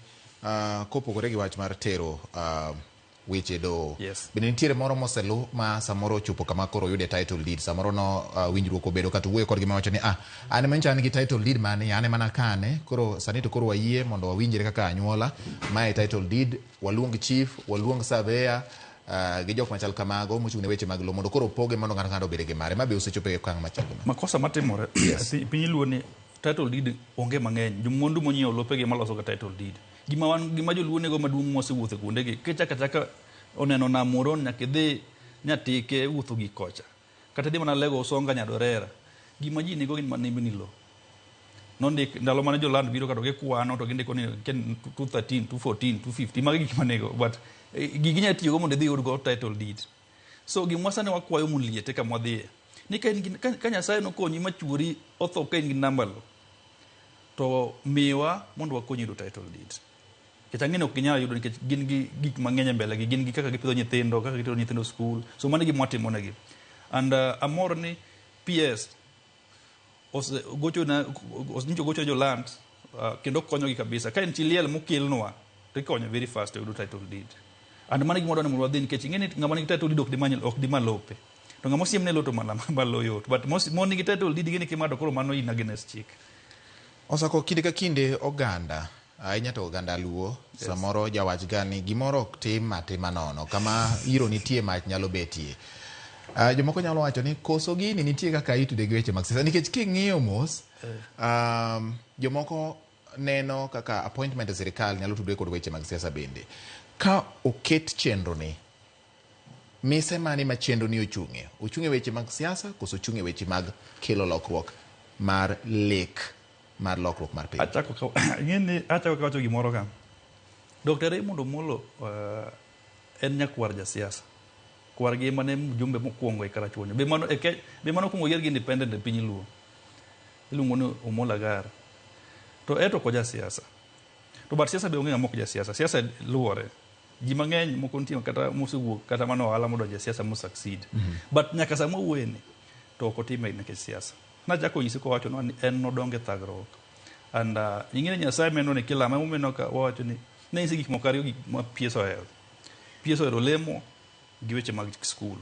kopogore gi wach mar tero weche doho. Yes. Bende nitiere moro moselu ma samoro ochopo kama koro oyude title deed, samoro no winjruok obedo kata wuoyo kodgi mawacho ni ah, an ema nyocha an gi title deed mane, an ema nakane, koro sani to koro wayie mondo wawinjre kaka anyuola, mae title deed, waluong chief, waluong surveyor, gi jok machal kamago mochung' ne weche mag lowo mondo koro opoge mondo ng'ato ka ng'ato obed gi mare. Ma be osechopo e okang' machal kama. Makosa matimore e piny luo ni title deed onge mang'eny. Jomwandu monyiewo lopegi ema loso ga title deed. Gima wan gima joluo nigo maduong' mwasewuotho kuondegi kichako achaka oneno nam Muron nyaka idhi Nyatike wuotho gi kocha. Kata idhi mana Lego Usonga Nyadorera. Gima ji nigo gin mana nembni lowo. Nondik ndalo mane joland biro ka to gikwano to gindiko ni 213, 214, 250 magi gik manigo but gigi inyalo tiyogo mondo idhi iyud go title deed. So gima sani wakwayo mon liete kama wadhiye ni ka in gi ka Nyasaye nokonyi ma chuori otho ka in gi namba lowo to miwa mondo wakonyi yudo title deed. Nikech ang'e ni ok ginyal yudo nikech gin gi gik mang'eny e mbele gi, gin gi kaka gipidho nyithindo, kaka gitero nyithindo skul. So mano e gima watimo negi. And amor ni PS ose gochona nyocha ogocho ne joland kendo konyogi kabisa. Ka en chi liel mokelnwa to ikonyo very fast yudo title deed. And mano e gima wadwa ni mondo wadhi nikech ing'e ni ng'ama nigi title deed ok dimany ok dima lope. To ng'ama osiemne lo to mana malo yot. But monigi title deed ing'e ni kimado koro mano in against chik. Osako kinde ka kinde oganda ahinya to oganda luo Yes. samoro jawach ga ni gimoro ok tim atima nono kama iro nitie mach nyalo betie. Jomoko nyalo wacho ni koso gini nitie kaka itude gi weche mag siasa nikech king'iyo mos jomoko neno kaka appointment e sirikal nyalo tudore kod weche mag siasa bende. Ka oket chenro ni mise mane ma chenro ni ochung'e? Ochung' e weche mag siasa koso ochung' e weche mag kelo lokruok mar lek mar lokruok mar piny? Achako ka ing'e ni achako kawacho gimoro ka. Dr. Raymond Omolo en nyakwar jasiasa. Kwargi ema ne mjumbe mokwongo e Karachuonyo. Be mano e be mano okuongo yier gi independent e piny Luo. Iluongo ni Omolo Agara. To en to ok ojasiasa. To but siasa be onge ng'ama ok jasiasa. Siasa luwore. Ji mang'eny moko nitie kata mosewuok kata mana ohala modonjo e siasa mo succeed. But nyaka sama wawuoye ni to ok otime nikech siasa. Nachako nyisi kowachonwa ni en nodongo e thagruok. And ing'e ni Nyasaye meno ni kilame emomiyo ka wawacho ni ne nyisi gik moko ariyo gik ma PS ohero. PS ohero lemo gi weche mag skul.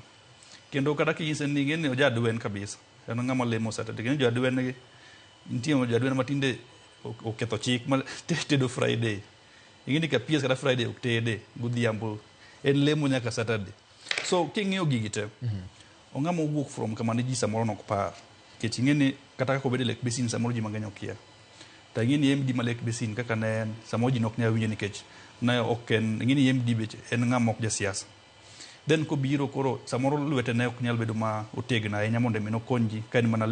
Kendo kata kinyise ni ing'e ni ojadwen kabisa. En ng'ama lemo Saturday. Kendo joadwen gi nitie joadwen ma tinde oketho chik ma tedo Friday. Ing'e ni ka PS kata Friday ok tede godhiambo. En lemo nyaka Saturday. So king'iyo gigi te, ong'ama owuok from kama ne ji samoro nok par. Nikech ing'e ni kata kaka obedo e Lake Basin samoro ji mang'eny okia. To ing'e ni MD ma Lake Basin kaka ne en samoro ji nok nyal winje nikech ne ok en ing'e ni MD be en ng'ama ok jasiasa. Then kobiro koro samoro lwete ne ok nyal bedo ma otegno ahinya mondo mi nokony ji ka en mana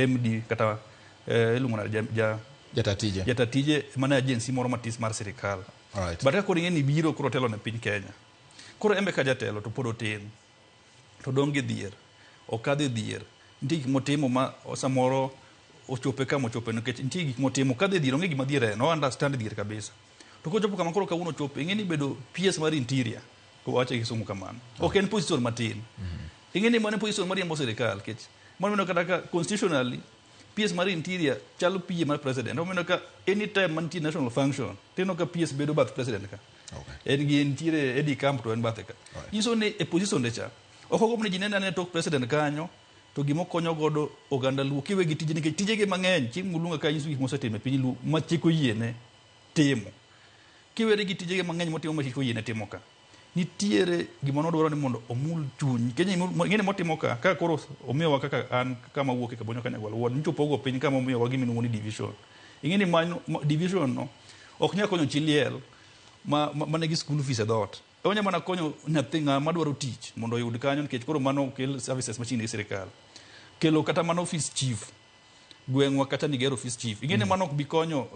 MD kata iluongo nade ja Jata tije. Jata tije mana agency moro matis mar sirikal. Alright. But ka koro ing'e ni biro koro telo ne piny Kenya. Koro en be ka jatelo to pod otin. To dong' gi dhier. Okadho e dhier. Nitie gik motimo ma samoro ochope kama ochope nikech nitie gik motimo okadho e dhier onge gima dhier en. O understand dhier kabisa. To kochopo kama koro kawuono ochope ing'e ni bedo PS mar interior wache gi kisungu kamano. Ok en position matin. Ing'e ni mano en position mariembo sirikal nikech mano mineno kata ka constitutionally PS mar interior chalo PA mar president. Omiyo ka anytime mantie national function tineno ka PS bedo bath president ka. En gi nitiere Eddie Camp to en bathe ka. Nyiso ni e position de cha ok ogombo ni ji nene anena tok president kanyo to gima okonyo godo oganda Luo kiwe gi tije nikech tijege mang'eny chieng' moluonga ka nyiso gik mosetimo e piny Luo ma chik oyiene timo. Kiwere gi tijege mang'eny motimo ma chik oyiene timo ka. Nitiere gima nodwaro ni mondo omul chuny. Nikech ing'e motimo ka, ka koro omiyowa kaka an kama awuoke Kabonyo Kanyagwal ward, nyocha opogo piny kama omiyowa gima iluongo ni division. Ing'e ni mano division no ok nyal konyo chi liel ma nigi school fees e dhoot. Onya mana konyo nyathi ng'ama dwaro tich mondo oyud kanyo nikech koro mano okel services machiegni gi sirikal. Kelo kata mana office chief gweng'wa kata ni gero office chief. Ing'e ni mano ok bi konyo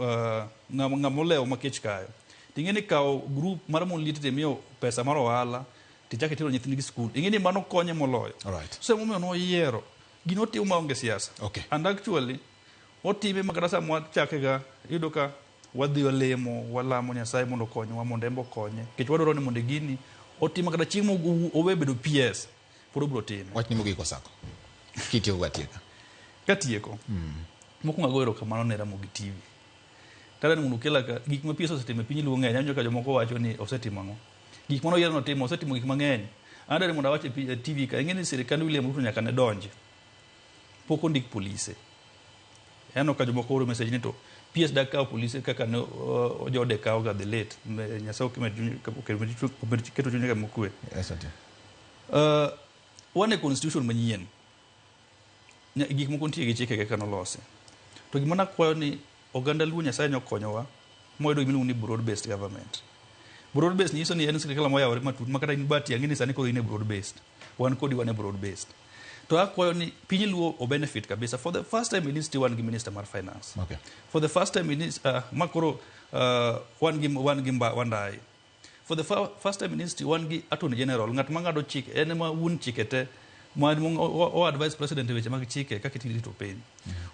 ng'ama olewo ma kech kayo. To ing'e ni kawo group mar mon liete timiyo pesa mar ohala tichako itero nyithindgi skul. Ing'e ni mano konye moloyo. Alright. So emomiyo noyiero. Gino otimo maonge siasa. Okay. And actually otime ma kata sama wachake ga iyudo ka wadhi walemo, walamo Nyasaye mondo okonywa mondo en be okonye. Nikech wadwaro ni mondo gini otim kata chieng' ma owe bedo PS pod obiro time. Wachni mogik Osako. Kitieko atieka. Katieko. Mokwongo agoyo erokamano ne Ramogi TV. Kata ni mondo okela ka gik ma PS osetimo e piny Luo ng'eny. Awinjo ka jomoko wacho ni osetimo ang'o. Gik mane oyiero notimo, osetimo gik mang'eny. An adwaro ni mondo awach e TV ka, ing'e ni sirikand William Ruto nyaka ne donji. Pok ondik polise. Aneno ka jomoko oro message ni to PS dak kawo polise kaka ne Ojode kawo ga the late. Nyasaye omed keto chunye kama okwe. Asante. Wan e constitution manyien. Gik moko nitie gi chike kaka nolosi. To gima nakwayo ni oganda Luo Nyasaye nyokonyowa mwayudo gima iluongo ni broad based government. Broad based nyiso ni en sirikal moyawore matut ma kata in Bati ang'e ni sani koro in e broad based. Wan kodi wan e broad based. To akwayo ni piny Luo o benefit kabisa. For the first time in history wan gi minister mar finance. For the first time in ma koro wan gi Wandayi. For the first time in history wan gi attorney general, ng'at ma ng'ado chike, en ema wuon chike te, ma o advise president e weche mag chike kaka irito piny.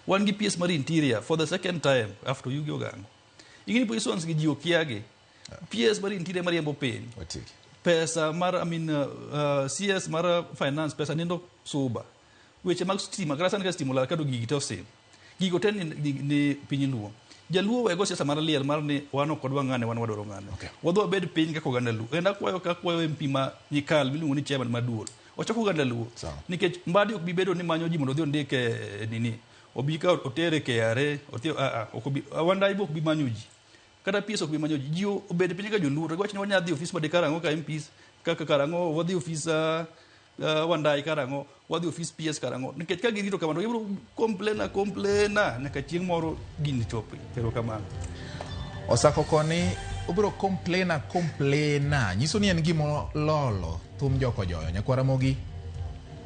Wan gi PS mar interior for the second time after Oyugi Ogango. Ing'e ni positions gi ji okiagi. PS mar interior mariembo piny. Pesa mar, I mean, CS mar finance, pesa nindo suba. Weche mag stima, kata sani ka stima olal kado gigi te osim. Gigo te ni piny Luo. Jaluo wego siasa mar liel mar ni wan ok wadwa ng'ane, wan wadwaro ng'ane. Wadhi wabed piny kaka oganda Luo. Kendo akwayo ka akwayo MP ma Nyikal miluongo ni chairman maduol. Ochok oganda Luo. Nikech Mbadi ok bi bedo ni manyo ji mondo odhi ondik e nini. Obi ka otere KRA, othi a a ok obi Wandayi be ok bi manyo ji. Kata PS ok bi manyo ji. Ji obed piny ka joluo to giwach ni wanyalo dhi ofis Mbadi karang'o ka MPs kaka karang'o wadhi ofis Wandayi karang'o wadhi ofis PS karang'o. Nikech ka girito kamano gibiro complain complaina nyaka chieng' moro gini chopi. Erokamano. Osako koni obiro complaina complaina nyiso ni en gima lolo thum jokojoyo nyakwar Ramogi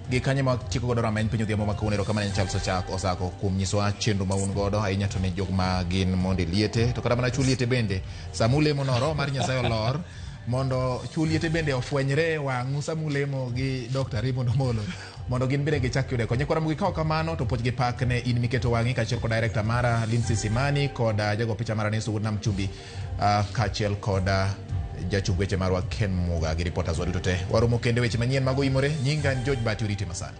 gi kanye ma tieko godo rameny piny odhiambo ma kawuono. Erokamano ne Charles Ochak Osako kuom nyisowa chenro ma un godo ahinya to ne jok ma gin mondo liete to kata mana chu liete bende sama ulemo no roho mar Nyasaye olor mondo chu liete bende ofwenyre e wang'u sama ulemo gi Dr. Raymond Omolo mondo gin bende gichak yude kony. Nyakwar Ramogi ka ok kamano to puoch gi pak ne in miketo wang'i kaachiel kod director mara Lindsay Simani kod jago picha mara Neso Wuod Nam Chumbi kaachiel kod jachung weche marwa Ken Muga gi reporters waduto te. Waromo kendo e weche manyien mag Oimore. Nyinga en George Bati, orite masani.